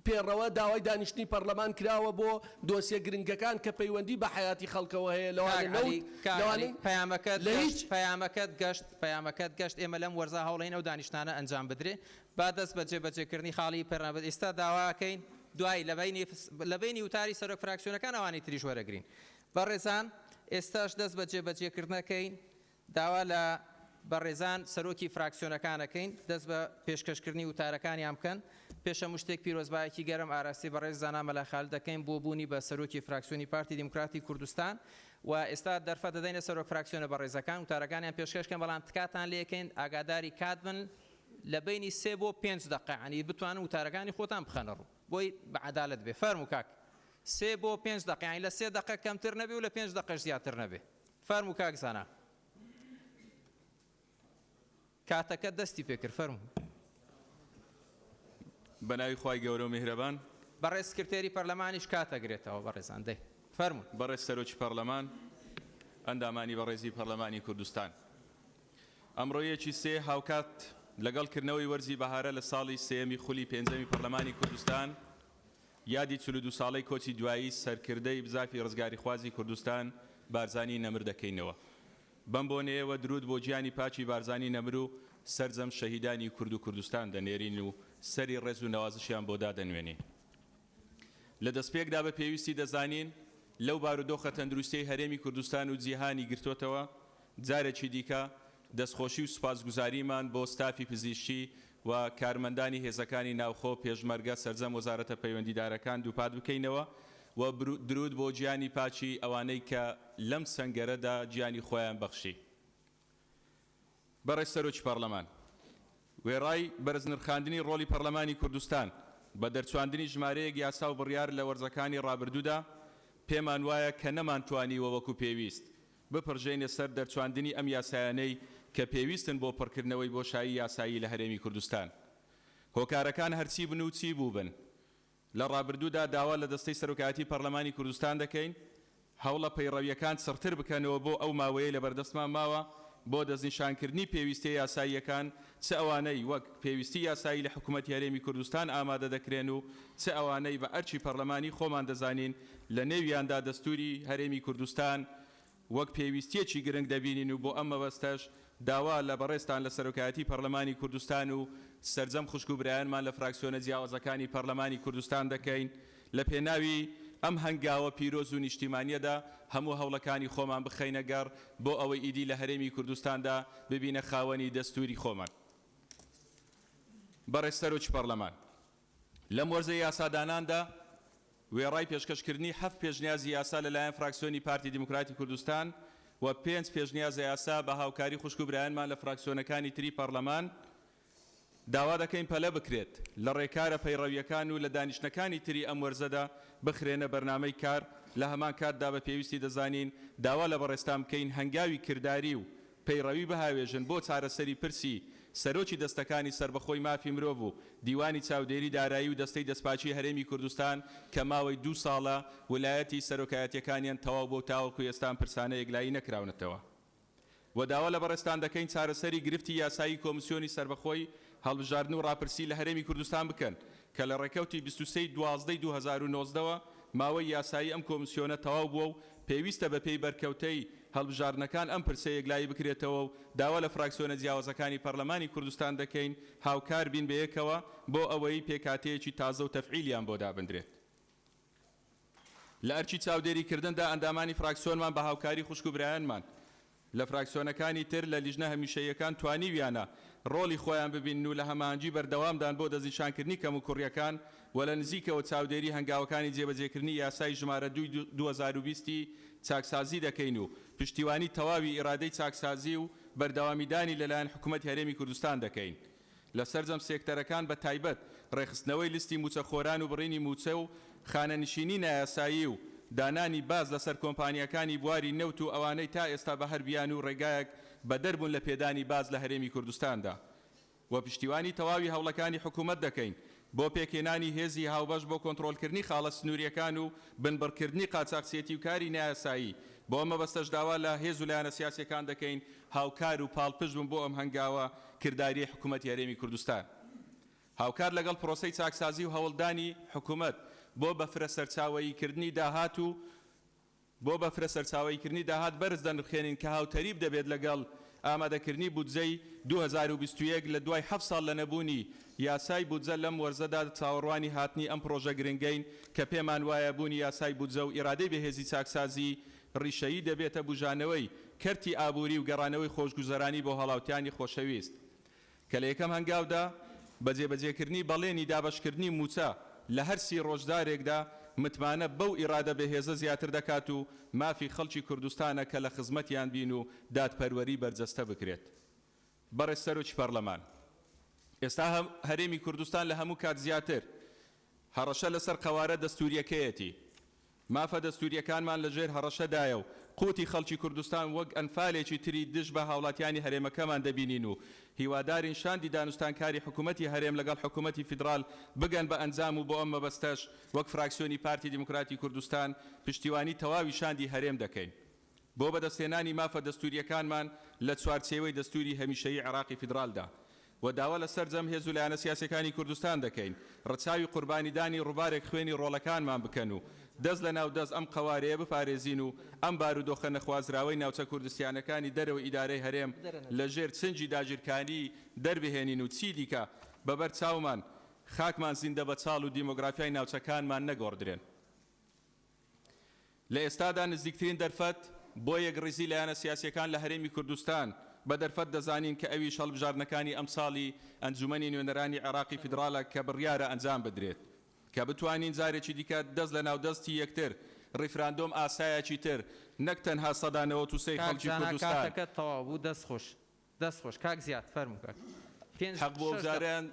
پێڕەوە داوای دانیشتنی پەڕلەمان کراوە بۆ دۆسیە گرنگەکان کە پەیوەندی بە حەیاتی خەڵکەوە هەیە لەوانە کاک عەلی نەوت کاک عەلی لەوانەی پەیامەکەت لە گەشت هیچ پەیامەکەت گەشت پەیامەکەت گەشت ئێمە لەم وەرزە هەوڵەین ئەو دانیشتنانە ئەنجام بدرێ با دەست بە جێبەجێکردنی خاڵی پەرلەمان ئێستا داواکەین دوای لە بەینی لە بەینی وتاری سەرۆک فراکسیۆنەکان ئەوانی تریش وەرەگرین بەڕێزان ئێستاش دەست بە جێبەجێکردنەکەین داوا لە بەڕێزان سەرۆکی فراکسیۆنەکان ئەکەین دەست بە پێشکەشکردنی وتارەکانیان بکەن. پێش هەموو شتێک پیرۆزبایەکی گەرم ئاراستەی بەڕێز زانا مەلا خالد دەکەین بۆ بوونی بە سەرۆکی فراکسیۆنی پارتی دیموکراتی کوردستان و ئێستا دەرفەت دەدەینە سەرۆک فراکسیۆنە بەڕێزەکان وتارەکانیان پێشکەش کەن بەڵام تکاتان لێکەین ئاگاداری کات بن لە بەینی سێ بۆ پێنج دەقە یانی بتوانن وتارەکانی خۆتان بخەنە ڕوو بۆی بە عەدالەت بێ. فەرموو کاک سێ بۆ پێنج دەقە یانی لە سێ دەقە کەمتر نەبێ و لە پێنج دەقەش زیاتر نەبێ. فەرموو کاک زانا. کاتەکەت دەستی پێکرد فەرموو. بەناوی خوای گەورە و میهرەبان. بەڕێز سکرتێری پەرلەمانیش کات ئەگرێتەوە بەڕێزان دەی فەرموون. بەڕێز سەرۆکی پەڕلەمان، ئەندامانی بەڕێزی پەڕلەمانی کوردستان. ئەمڕۆ یەکی سێ هاوکات لەگەڵ کردنەوەی وەرزی بەهارە لە ساڵی سێیەمی خولی پێنجەمی پەڕلەمانی کوردستان، یادی 42 ساڵەی کۆچی دوایی سەرکردەی بزافی ڕزگاریخوازی کوردستان بارزانی نەمر دەکەینەوە. بەم بۆنەیەوە دروود بۆ گیانی پاکی بارزانی نەمر و سەرجەم شەهیدانی کورد و کوردستان دەنێرین و سەری ڕێز و نەوازشیان بۆ دادەنوێنین. لە دەستپێکدا بە پێویستی دەزانین لەو بارودۆخە تەندروستیەی هەرێمی کوردستان و جیهانی گرتۆتەوە جارێکی دیکە دەستخۆشی و سوپاسگوزاریمان بۆ ستافی پزیشکی و کارمەندانی هێزەکانی ناوخۆ، پێشمەرگە، سەرجەم وەزارەتە پەیوەندیدارەکان دووپات بکەینەوە و دروود بۆ گیانی پاکی ئەوانەی کە لەم سەنگەرەدا گیانی خۆیان بەخشی. بەڕێز سەرۆکی پەڕلەمان، وێڕای بەرزنرخاندنی ڕۆڵی پەڕلەمانی کوردستان بە دەرچواندنی ژمارەیەک یاسا و بڕیار لە وەرزەکانی ڕابردوودا، پێمان وایە کە نەمانتوانیوە وەکو پێویست بپڕژێینە سەر دەرچواندنی ئەم یاسایانەی کە پێویستن بۆ پڕکردنەوەی بۆشایی یاسایی لە هەرێمی کوردستان. هۆکارەکان هەرچی بن و چی بووبن، لە ڕابردوودا داوا لە دەستەی سەرۆکایەتی پەڕلەمانی کوردستان دەکەین هەوڵە پەیڕەوییەکان چڕتر بکەنەوە بۆ ئەو ماوەیەی لەبەردەستمان ماوە بۆ دەستنیشانکردنی پێویستیە یاساییەکان چ ئەوانەی وەک پێویستی یاسایی لە حکومەتی هەرێمی کوردستان ئامادە دەکرێن و چ ئەوانەی بە ئەرکی پەڕلەمانی خۆمان دەزانین لە نێویاندا دەستوری هەرێمی کوردستان وەک پێویستیەکی گرنگ دەبینین و بۆ ئەم مەبەستەش داوا لە بەڕێزتان لە سەرۆکایەتی پەڕلەمانی کوردستان و سەرجەم خوشک و برایانمان لە فراکسیۆنە جیاوازەکانی پەڕلەمانی کوردستان دەکەین لە پێناوی ئەم هەنگاوە پیرۆز و نیشتیمانیەدا هەموو هەوڵەکانی خۆمان بخەینە گەڕ بۆ ئەوەی ئیدی لە هەرێمی کوردستاندا ببینە خاوەنی دەستوری خۆمان. بەڕێز سەرۆکی پەڕلەمان، لەم وەرزەی یاساداناندا وێڕای پێشکەشکردنی حەفت پێشنیازی یاسا لەلایەن فراکسیۆنی پارتی دیموکراتی کوردستان و پێنج پێشنیازە یاسا بە هاوکاری خوشک و برایانمان لە فراکسیۆنەکانی تری پەڕلەمان، داوا دەکەین پەلە بکرێت لە ڕێکارە پەیڕەوییەکان و لە دانیشتنەکانی تری ئەم وەرزەدا بخرێنە بەرنامەی کار، لە هەمان کاتدا بە پێویستی دەزانین داوا لە بەڕێزتان بکەین هەنگاوی کرداری و پەیڕەوی بهاوێژن بۆ چارەسەری پرسی سەرۆکی دەستەکانی سەربەخۆی مافی مرۆڤ و دیوانی چاودێری دارایی و دەستەی دەستپاکی هەرێمی کوردستان کە ماوەی دوو ساڵە ولایەتی سەرۆکایەتیەکانیان تەواو بووەو تاوەکو ئێستا ئەم پرسانە یەکلایی نەکراونەتەوە. و داوا لە بەڕێزتان دەکەین چارەسەری گرفتی یاسایی کۆمسیۆنی سەربەخۆی هەڵبژاردن و ڕاپرسی لە هەرێمی کوردستان بکەن کە لە ڕێکەوتی 23 ی 12 ی 2019 وە ماوەی یاسایی ئەم کۆمسیۆنە تەواو بووە و پێویستە بەپێی بەرکەوتەی هەڵبژاردنەکان ئەم پرسە یەکلایی بکرێتەوە و داوا لە فراکسیۆنە جیاوازەکانی پەرلەمانی کوردستان دەکەین هاوکار بین بەیەکەوە بۆ ئەوەی پێکهاتەیەکی تازە و تەفعیلیان بۆ دابندرێت. لە ئەرکی چاودێریکردندا ئەندامانی فراکسیۆنمان بە هاوکاری خوشک و برایانمان لە فراکسیۆنەکانی تر لە لیژنە هەمیشەییەکان توانیویانە ڕۆڵی خۆیان ببینن و لە هەماهەنگی بەردەوامدان بۆ دەستنیشانکردنی کەموکوڕییەکان و لە نزیکەوە چاودێری هەنگاوەکانی جێبەجێکردنی یاسای ژمارە دووی 2020 ی چاکسازی دەکەین و پشتیوانی تەواوی ئیرادەی چاکسازی و بەردەوامیدانی لەلایەن حکومەتی هەرێمی کوردستان دەکەین. لە سەرجەم سێکتەرەکان بە تایبەت ڕێکخستنەوەی لیستی مووچەخۆران و بڕینی مووچە و خانەنشینی نایاسایی و دانانی باج لەسەر کۆمپانیاکانی بواری نەوت و ئەوانەی تا ئێستا بە هەر بیانوو و ڕێگایەک بەدەر بوون لە پێدانی باج لە هەرێمی کوردستاندا و پشتیوانی تەواوی هەوڵەکانی حکومەت دەکەین بۆ پێکهێنانی هێزی هاوبەش بۆ کۆنتڕۆڵکردنی خاڵە سنوورییەکان و بنبڕکردنی قاچاخچێتی و کاری نایاسایی، بۆ ئەم مەبەستەش داوا لە هێز و لایەنە سیاسییەکان دەکەین هاوکار و پاڵپشت بن بۆ ئەم هەنگاوە کردارییەی حکومەتی هەرێمی کوردستان. هاوکات لەگەڵ پرۆسەی چاکسازی و هەوڵدانی حکومەت بۆ بە فرە سەرچاوەییکردنی داهات و بۆ بە فرە سەرچاوەییکردنی داهات بەرز دەنرخێنین کە هاوتەریب دەبێت لەگەڵ ئامادەکردنی بودجەی 2021 لە دوای حەفت ساڵ لە نەبوونی یاسای بودجە لەم وەرزەدا چاوەڕوانی هاتنی ئەم پڕۆژە گرنگەین کە پێمان وایە بوونی یاسای بودجە و ئیرادەی بەهێزی چاکسازی ڕیشەیی دەبێتە بوژانەوەی کەرتی ئابووری و گەڕانەوەی خۆشگوزەرانی بۆ هاوڵاتیانی خۆشەویست. کە لە یەکەم هەنگاودا بە جێبەجێکردنی بەڵێنی دابەشکردنی مووچە لە هەر سی ڕۆژ جارێکدا متمانە بەو ئیرادە بەهێزە زیاتر دەکات و مافی خەڵکی کوردستانە کە لە خزمەتیان بین و دادپەروەری بەرجەستە بکرێت. بەڕێز سەرۆکی پەڕلەمان، ئێستا هەرێمی کوردستان لە هەموو کات زیاتر هەڕەشە لەسەر قەوارە دەستوورییەکەیەتی. مافە دەستوورییەکانمان لە ژێر هەڕەشەدایە و قوتی خەڵکی کوردستان وەک ئەنفالێکی تری دژ بە هاوڵاتیانی هەرێمەکەمان دەبینین و هیوادارین شاندی دانوستانکاری حکومەتی هەرێم لەگەڵ حکومەتی فیدڕال بگەن بە ئەنجام و بۆ ئەم مەبەستەش وەک فراکسیۆنی پارتی دیموکراتی کوردستان پشتیوانی تەواوی شاندی هەرێم دەکەین بۆ بەدەستهێنانی مافە دەستوورییەکانمان لە چوارچێوەی دەستووری هەمیشەیی عێراقی فیدڕالدا و داوا لە سەرجەم هێز و لایەنە سیاسیەکانی کوردستان دەکەین ڕەچاوی قوربانیدانی ڕوبارێک خوێنی ڕۆڵەکانمان بکەن و دەست لە ناو دەست ئەم قەوارەیە بپارێزین و ئەم بارودۆخە نەخوازراوەی ناوچە کوردستیانەکانی دەرەوەی ئیدارەی هەرێم لە ژێر چنگی داگیرکاری دەربهێنین و چیدیکە بە بەر چاومان خاکمان زیندەبەچاڵ و دیمۆگرافیای ناوچەکانمان نەگۆڕدرێن. لە ئێستادا نزیکترین دەرفەت بۆ یەکڕیزی لایەنە سیاسییەکان لە هەرێمی کوردستان بە دەرفەت دەزانین کە ئەویش هەڵبژاردنەکانی ئەمساڵی ئەنجومەنی نوێنەرانی عێراقی فیدراڵە کە بڕیارە ئەنجام بدرێت کە بتوانین جارێکی دیکە دەست لە ناو دەستی یەکتر ڕیفراندۆم ئاسایەکی تر نەک تەنها 93% کاک خەڵکی زانا کوردستان کاتەکەت تەواو بوو دەست خۆش. دەست خۆش کاک زیاد فەرموو کاک پێنج حەق بۆ شەش دەق جارەیان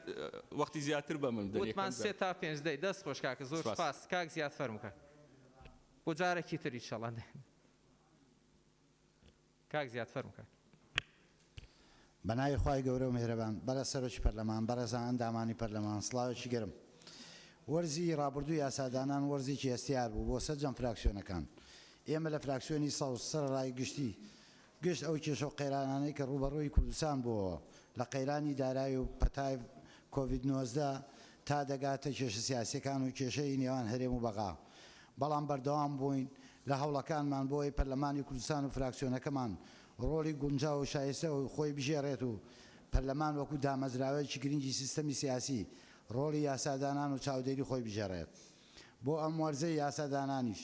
وەختی زیاتر بە من بدەن وتمان یەکەم سێ جار تا پێنج دەی دەست خۆش کاکە زۆر سپاس. سپاس کاک زیاد فەرموو کاک بۆ جارێکی تر ئیشەڵا کاک زیاد فەرموو کاک. بەناوی خوای گەورە و میهرەبان بەڕێز سەرۆکی پەرلەمان، بەڕێزان ئەندامانی پەرلەمان سڵاوێکی گەرم. وەرزی ڕابردووی یاسادانان وەرزێکی هەستیار بوو بۆ سەرجەم فراکسیۆنەکان. ئێمە لە فراکسیۆنی سەوز سەرەڕای گشتی گشت ئەو کێشە و قەیرانانەی کە ڕووبەڕووی کوردستان بووەوە، لە قەیرانی دارایی و پەتای کۆڤید 19 تا دەگاتە کێشە سیاسییەکان و کێشەی نێوان هەرێم و بەغا، بەڵام بەردەوام بووین لە هەوڵەکانمان بۆ ئەوەی پەرلەمانی کوردستان و فراکسیۆنەکەمان ڕۆڵی گونجاو و شایستە خۆی بگێڕێت و پەرلەمان وەکو دامەزراوەیەکی گرنگی سیستەمی سیاسی ڕۆڵی یاسادانان و چاودێری خۆی بگێڕێت. بۆ ئەم وەرزەی یاسادانانیش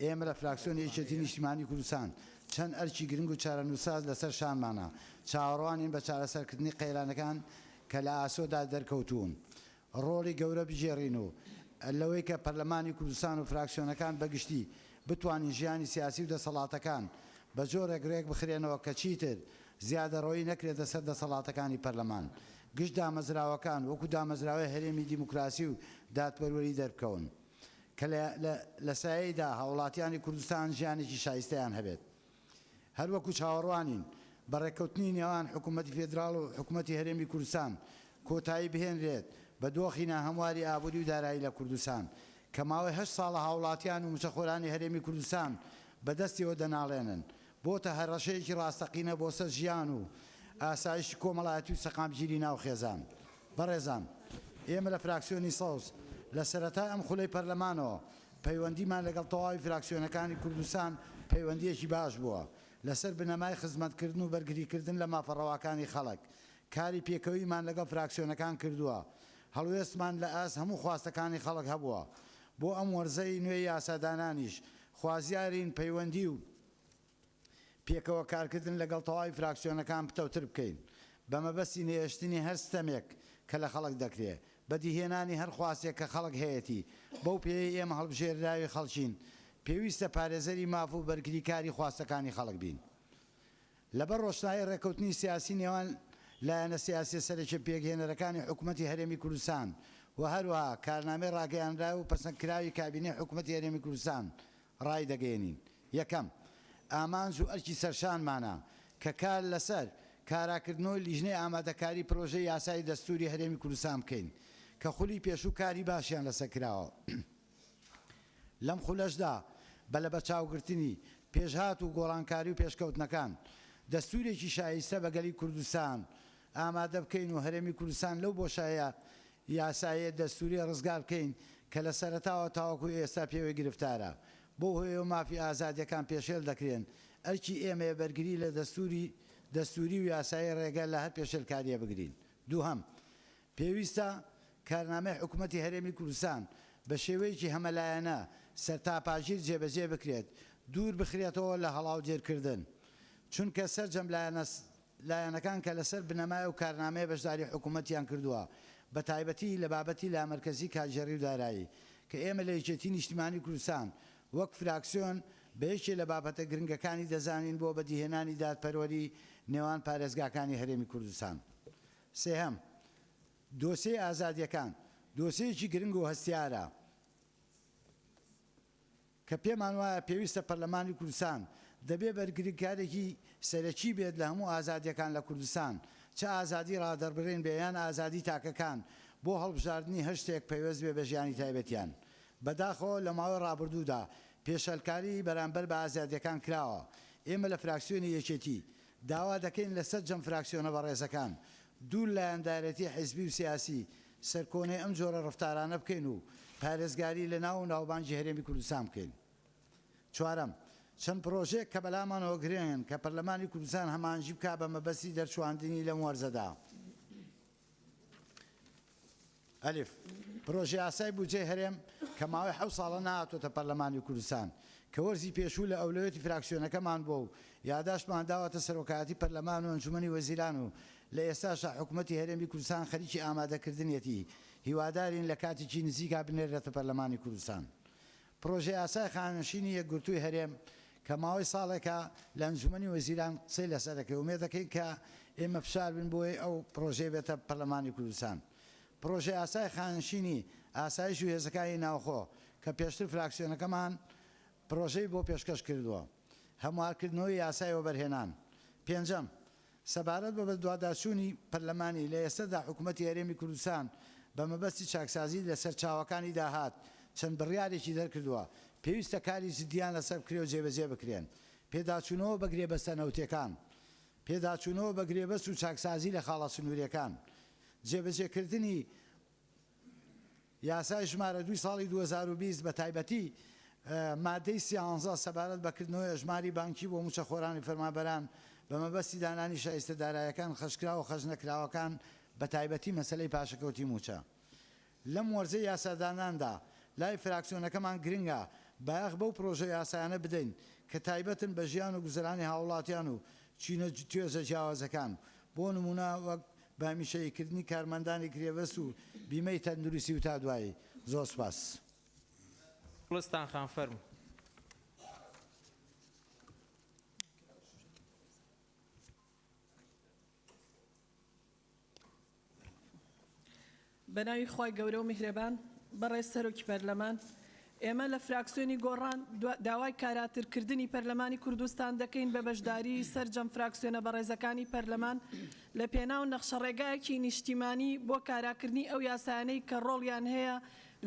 ئێمە لە فراکسیۆنی یەکێتی نیشتیمانی کوردستان چەند ئەرکی گرنگ و چارەنووسساز لەسەر شانمانە، چاوەڕوانین بە چارەسەرکردنی قەیرانەکان کە لە ئاسۆدا دەرکەوتوون ڕۆڵی گەورە بگێڕین و لەوەی کە پەرلەمانی کوردستان و فراکسیۆنەکان بە گشتی بتوانین ژیانی سیاسی و دەسەڵاتەکان بە جۆرێک رێکبخرێنەوە کە چیتر زیادەڕۆیی نەکرێتە سەر دەسەڵاتەکانی پەرلەمان گشت دامەزراوەکان وەکو دامەزراوەی هەرێمی دیموکراسی و دادپەروەری دەربکەون. کە لە سایەیدا هاوڵاتیانی کوردستان ژیانێکی شایستەیان هەبێت. هەروەکو چاوەڕوانین بە ڕێککەوتنی نێوان حکومەتی فێدراڵ و حکومەتی هەرێمی کوردستان کۆتایی بهێنرێت بە دۆخی ناهەمواری ئابوری و دارایی لە کوردستان کە ماوەی هەشت ساڵە هاوڵاتیان و موچەخۆرانی هەرێمی کوردستان بەدەستیەوە دەناڵێنن بۆتە هەڕەشەیەکی ڕاستەقینە بۆ سەر ژیان و ئاسایشی کۆمەڵایەتی و سەقامگیری ناو خێزان. بەڕێزان، ئێمە لە فراکسیۆنی سەوز، لە سەرەتای ئەم خولەی پەرلەمانەوە، پەیوەندیمان لەگەڵ تەواوی فراکسیۆنەکانی کوردستان پەیوەندییەکی باش بووە، لەسەر بنەمای خزمەتکردن و بەرگریکردن لە مافە ڕەواکانی خەڵک، کاری پێکەوییمان لەگەڵ فراکسیۆنەکان کردووە، هەڵوێستمان لە ئاست هەموو خواستەکانی خەڵک هەبووە. بۆ ئەم وەرزەی نوێی یاسادانانیش، خوازیارین پەیوەندی و پێکەوە کارکردن لەگەڵ تەواوی فراکسیۆنەکان پتەوتر بکەین بە مەبەستی نەهێشتنی هەر ستەمێک کە لە خەڵک دەکرێ، بەدیهێنانی هەر خواستێک کە خەڵک هەیەتی، بەو پێیەی ئێمە هەڵبژێردراوی خەڵکین، پێویستە پارێزەری ماف و بەرگریکاری خواستەکانی خەڵک بین. لەبەر ڕۆشنایی ڕێککەوتنی سیاسی نێوان لایەنە سیاسیە سەرەکیە پێکهێنەرەکانی حکومەتی هەرێمی کوردستان و هەروەها کارنامەی ڕاگەیانراو و پەسەندکراوی کابینەی حکومەتی هەرێمی کوردستان ڕایدەگەیەنین، یەکەم، ئامانج و ئەرکی سەرشانمانە کە کار لەسەر کاراکردنەوەی لیژنەی ئامادەکاری پرۆژەی یاسای دەستووری هەرێمی کوردستان بکەین کە خولی پێشوو کاری باشیان لەسەر کراوە. لەم خولەشدا بە لەبەرچاوگرتنی پێشهات و گۆڕانکاری و پێشکەوتنەکان، دەستوورێکی شایستە بە گەلی کوردستان ئامادە بکەین و هەرێمی کوردستان لەو بۆشایە یاساییە دەستووریە ڕزگار بکەین کە لە سەرەتاوە تاوەکو ئێستا پێوەی گرفتارە. بەو هۆیەوە مافی ئازادیەکان پێشێل دەکرێن، ئەرکی ئێمەیە بەرگری لە دەستووری دەستووری و یاسایی ڕێگە لە هەر پێشێلکاریە بگرین. دووهەم، پێویستە کارنامەی حکومەتی هەرێمی کوردستان بە شێوەیەکی هەمەلایەنە سەرتاپاگیر جێبەجێ بکرێت، دوور بخرێتەوە لە هەڵاودێرکردن، چونکە سەرجەم لایەنە لایەنەکان کە لەسەر بنەمای ئەو کارنامەیە بەشداری حکومەتیان کردووە بە تایبەتی لە بابەتی لامەرکەزی کارگێڕی و دارایی کە ئێمە لە یەکێتی نیشتیمانی کوردستان وەک فراکسیۆن بە یەکێ لە بابەتە گرنگەکانی دەزانین بۆ بەدیهێنانی دادپەروەری نێوان پارێزگاکانی هەرێمی کوردستان. سێهەم، دۆسێی ئازادییەکان دۆسێیەکی گرنگ و هەستیارە کە پێمان وایە پێویستە پەرلەمانی کوردستان دەبێ بەرگریکارێکی سەرەکی بێت لە هەموو ئازادییەکان لە کوردستان، چ ئازادی ڕادەربڕین بێ یان ئازادی تاکەکان بۆ هەڵبژاردنی هەر شتێک پەیوەست بێ بە ژیانی تایبەتیان. بەداخەوە لە ماوەی ڕابردوودا پێشێلکاری بەرامبەر بە ئازادییەکان کراوە، ئێمە لە فراکسیۆنی یەکێتی داوا دەکەین لە سەرجەم فراکسیۆنە بەڕێزەکان دوور لایەندارێتی حیزبی و سیاسی سەرکۆنەی ئەم جۆرە ڕەفتارانە بکەین و پارێزگاری لە ناو و ناوبانگی هەرێمی کوردستان بکەین. چوارەم، چەند پڕۆژەیەک کە بەلامانەوە گرنگن کە پەرلەمانی کوردستان هەماهەنگی بکا بە مەبەستی دەرچواندنی لەم وەرزەدا. ئەلف، پرۆژەیاسای بودجەی هەرێم کە ماوەی حەوت ساڵە نەهاتۆتە پەرلەمانی کوردستان، کە وەرزی پێشوو لە ئەولەویەتی فراکسیۆنەکەمان بووە و یاداشتمان داوەتە سەرۆکایەتی پەرلەمان و ئەنجومەنی وەزیران و لە ئێستاشدا حکومەتی هەرێمی کوردستان خەریکی ئامادەکردنیەتی، هیوادارین لە کاتێکی نزیکا بنێرێتە پەرلەمانی کوردستان. پرۆژەیاسای خانەنشینی یەکگرتووی هەرێم کە ماوەی ساڵێکە لە ئەنجومەنی وەزیران قسەی لەسەر دەکرێت، ئومێد دەکەین کە ئێمە فشار بین بۆی ئەو پرۆژەیە بێتە پەرلەمانی کوردستان. پرۆژەیاسای خانەنشینی ئاسایش و هێزەکانی ناوخۆ کە پێشتر فراکسیۆنەکەمان پرۆژەی بۆ پێشکەش کردووە. هەموارکردنەوەی یاسای وەبەرهێنان. پێنجەم، سەبارەت بە بەدواداچوونی پەرلەمانی، لە ئێستەدا حکومەتی هەرێمی کوردستان بە مەبەستی چاکسازی لە سەرچاوەکانی داهات چەند بڕیارێکی دەرکردووە، پێویستە کاری جدییان لەسەر بکرێ و جێبەجێ بکرێن. پێداچوونەوە بە گرێبەستە نەوتیەکان، پێداچوونەوە بە گرێبەست و چاکسازی لە خاڵە سنووریەکان، جێبەجێکردنی یاسای ژمارە دووی ساڵی 2020 بە تایبەتی مادەی سیانزە سەبارەت بە کردنەوەی ئەژماری بانکی بۆ مووچەخۆرانی فەرمانبەران بە مەبەستی دانانی شایستە دارایەکان خەرجکراو و خەرجنەکراوەکان بە تایبەتی مەسەلەی پاشەکەوتی مووچە. لەم وەرزەی یاساداناندا لای فراکسیۆنەکەمان گرنگە بایەخ بەو پرۆژە یاسایانە بدەین کە تایبەتن بە ژیان و گوزەرانی هاوڵاتیان و چینە توێژە جیاوازەکان بۆ نموونە وەک بە هەمیشەییکردنی کارمەندانی گرێبەست و بیمەی تەندروستی و تا دوایی. زۆر سوپاس. گوڵستان خان فەرموو. بەناوی خوای گەورە و میهرەبان، بەڕێز سەرۆکی پەرلەمان، ئێمە لە فراکسیۆنی گۆڕان داوای کاراتر کردنی پەرلەمانی کوردستان دەکەین بە بەشداری سەرجەم فراکسیۆنە بەڕێزەکانی پەرلەمان لە پێناو نەخشەڕێگایەکی نیشتیمانی بۆ کاراکردنی ئەو یاسایانەی کە ڕۆڵیان هەیە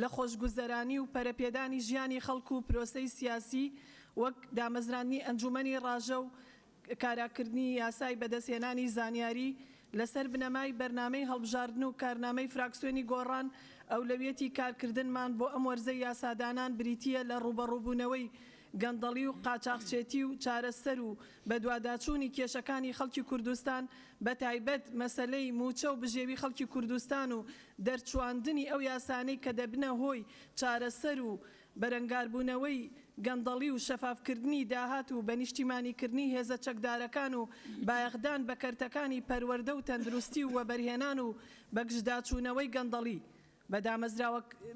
لە خۆشگوزەرانی و پەرەپێدانی ژیانی خەڵک و پرۆسەی سیاسی وەک دامەزراندنی ئەنجومەنی ڕاژە و کاراکردنی یاسای بەدەستهێنانی زانیاری، لەسەر بنەمای بەرنامەی هەڵبژاردن و کارنامەی فراکسیۆنی گۆڕان، ئەولەویەتی کارکردنمان بۆ ئەم وەرزەی یاسادانان بریتییە لە ڕووبەڕووبوونەوەی گەندەڵی و قاچاخچێتی و چارەسەر و بەدواداچوونی کێشەکانی خەڵکی کوردستان بەتایبەت مەسەلەی مووچە و بژێوی خەڵکی کوردستان و دەرچواندنی ئەو یاسانەی کە دەبنە هۆی چارەسەر و بەرەنگاربوونەوەی گەندەڵی و شەفافکردنی داهات و بەنیشتیمانیکردنی هێزە چەکدارەکان و بایەخدان بە کەرتەکانی پەروەردە و تەندروستی و وەبەرهێنان و بەگژداچوونەوەی گەندەڵی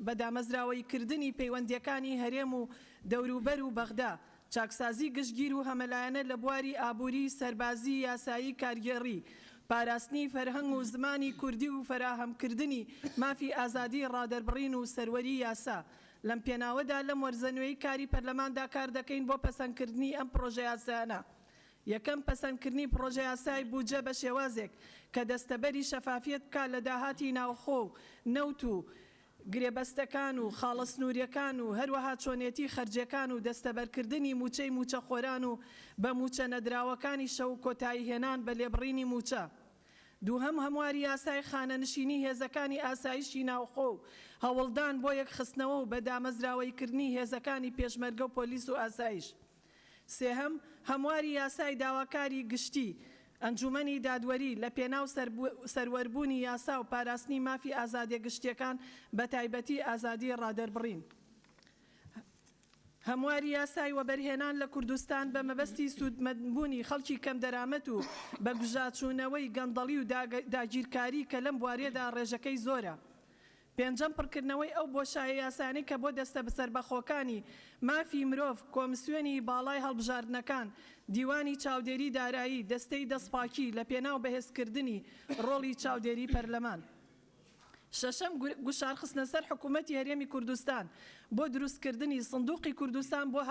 بە دامەزراوەییکردنی پەیوەندییەکانی هەرێم و دەوروبەر و بەغدا چاکسازی گشتگیر و هەمەلایەنە لە بواری ئابووری، سەربازی، یاسایی، کارگێڕی، پاراستنی فەرهەنگ و زمانی کوردی و فەراهەمکردنی مافی ئازادی ڕادەربڕین و سەروەری یاسا. لەم پێناوەدا لەم وەرزە نوێی کاری پەرلەماندا کار دەکەین بۆ پەسەندکردنی ئەم پڕۆژەیاسایانە. یەکەم، پەسەندکردنی پڕۆژەیاسای بودجە بە شێوازێک کە دەستەبەری شەفافیەت بکات لە داهاتی ناوخۆ و نەوت و گرێبەستەکان و خاڵە سنووریەکان و هەروەها چۆنێتی خەرجیەکان و دەستەبەرکردنی مووچەی مووچەخۆران و بە مووچە نەدراوەکانی شەو و کۆتایی هێنان بە لێبڕینی مووچە. دووهەم، هەمواری یاسای خانەنشینی هێزەکانی ئاسایشی ناوخۆ و هەوڵدان بۆ یەکخستنەوە و بە دامەزراوەییکردنی هێزەکانی پێشمەرگە و پۆلیس و ئاسایش. سێهەم، هەمواری یاسای داواکاری گشتی، ئەنجومەنی دادوەری، لە پێناو سەروەربوونی یاسا و پاراستنی مافی ئازادیە گشتیەکان بەتایبەتی ئازادی ڕادەربڕین. هەمواری یاسای وەبەرهێنان لە کوردستان بە مەبەستی سوودمەندبوونی خەڵکی کەمدەرامەت و بەگژاچوونەوەی گەندەڵی و داگیرکاری کە لەم بوارەدا ڕێژەکەی زۆرە. پێنجەم، پڕکردنەوەی ئەو بۆشایە یاسایانەی کە بۆ دەستە سەربەخۆکانی مافی مرۆڤ، کۆمسیۆنی باڵای هەڵبژاردنەکان، دیوانی چاودێری دارایی، دەستەی دەستپاکی، لە پێناو بەهێزکردنی ڕۆڵی چاودێری پەرلەمان. شەشەم، گوشارخستنە سەر حکوومەتی هەرێمی کوردستان بۆ دروستکردنی سندوقی کوردستان بۆ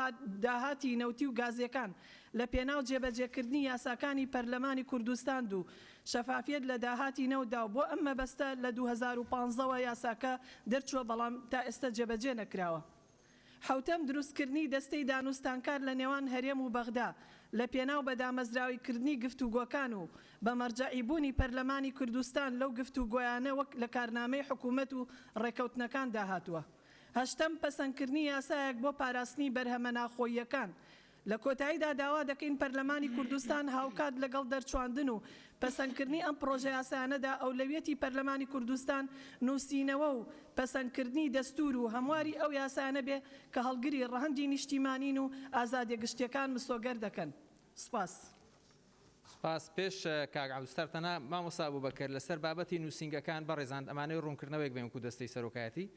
داهاتی نەوتی و گازیەکان لە پێناو جێبەجێکردنی یاساکانی پەرلەمانی کوردستان و شەفافیەت لە داهاتی نەوتدا و بۆ ئەم مەبەستە لە 2015 وە یاساکە دەرچووە بەڵام تا ئێستا جێبەجێ نەکراوە. حەوتەم، دروستکردنی دەستەی دانوستانکار لە نێوان هەرێم و بەغدا لە پێناو بە دامەزراوەی کردنی گفتوگۆکان و بە مەرجەعی بوونی پەرلەمانی کوردستان لەو گفتوگۆیانە وەک لە کارنامەی حکوومەت و ڕێکەوتنەکاندا هاتووە. هەشتەم، پەسەندکردنی یاسایەک بۆ پاراستنی بەرهەمە ناخۆییەکان لە کۆتاییدا داوا دەکەین پەرلەمانی کوردستان هاوکات لەگەڵ دەرچواندن و پەسەندکردنی ئەم پڕۆژەیاسایانەدا ئەولەویەتی پەرلەمانی کوردستان نووسینەوە و پەسەندکردنی دەستوور و هەمواری ئەو یاسایانە بێ کە هەڵگری ڕەهەندی نیشتیمانین و ئازادیە گشتیەکان مسۆگەر دەکەن. سوپاس. سوپاس. پێش کاک عەبدولستار تەنها مامۆستا ئەبوبەکر لەسەر بابەتی نووسینگەکان بەڕێزان ئەمانەوێ ڕوونکردنەوەیەک بێن وەکو دەستەی سەرۆکایەتی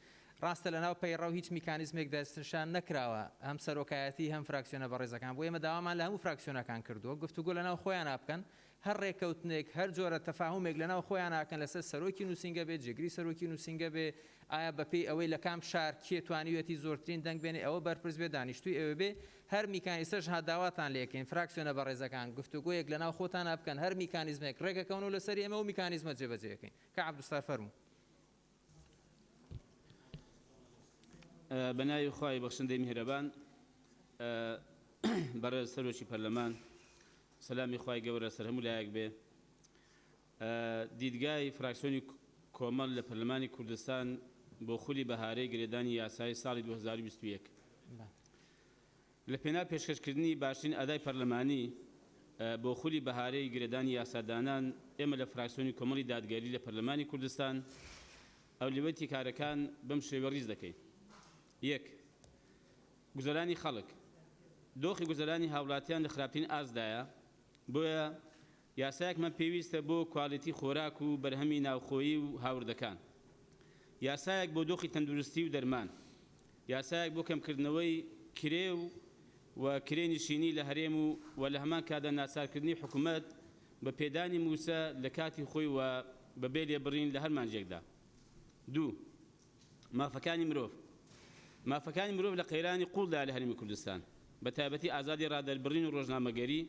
ڕاستە لەناو پەیڕەو هیچ میکانیزمێک دەستنیشان نەکراوە هەم سەرۆکایەتی هەم فراکسیۆنە بەڕێزەکان بۆ ئێمە داوامان لە هەموو فراکسیۆنەکان کردووە گفتوگۆ لەناو خۆیانا بکەن هەر ڕێکەوتنێک هەر جۆرە تەفاهومێک لەناو خۆیانا کەن لەسەر سەرۆکی نووسینگە بێ جێگری سەرۆکی نووسینگە بێ ئایا بەپێی ئەوەی لە کام شار کێ توانیویەتی زۆرترین دەنگ بێنێ ئەوە بەرپرس بێ دانیشتووی ئەوێ بێ هەر میکانیسەش ها داواتان لێکەین فراکسیۆنە بەڕێزەکان گفتوگۆیەک لەناو خۆتانا بکەن هەر میکانیزمێک ڕێکەکەون و لەسەری ئێمە ئەو میکانیزمە جێبەجێ ئەکەین کاک عەبدولستار فەرموو. بە ناوی خوای بەخشندەی میهرەبان بەڕێز سەرۆکی پەرلەمان سەلامی خوای گەورە سەر هەموو لایەک بێ دیدگای فراکسیۆنی کۆمەڵ لە پەرلەمانی کوردستان بۆ خولی بەهارەی گرێدانی یاسایی ساڵی 2021 لە پێناو پێشکەشکردنی باشترین ئەدای پەرلەمانی بۆ خولی بەهارەی گرێدانی یاسادانان، ئێمە لە فراکسیۆنی کۆمەڵی دادگەری لە پەرلەمانی کوردستان ئەولەویەتی کارەکان بەم شێوە ڕیز دەکەین. یەک. گوزەرانی خەڵک، دۆخی گوزەرانی هاوڵاتیان لە خراپترین ئاستدایە، بۆیە یاسایەکمان پێویستە بۆ کوالیتی خۆراک و بەرهەمی ناوخۆیی و هاوردەکان. یاسایەک بۆ دۆخی تەندروستی و دەرمان. یاسایەک بۆ کەمکردنەوەی کرێ و و کرێ نشینی لە هەرێم و و لە هەمان کاتدا ناچارکردنی حکومەت بە پێدانی مووچە لە کاتی خۆی و بە بێ لێبڕین لە هەر مانگێکدا. دوو. مافەکانی مرۆڤ مافەکانی مرۆڤ لە قەیرانی قووڵدایە لە هەرێمی کوردستان، بە تایبەتی ئازادی ڕادەربڕین و ڕۆژنامەگەری،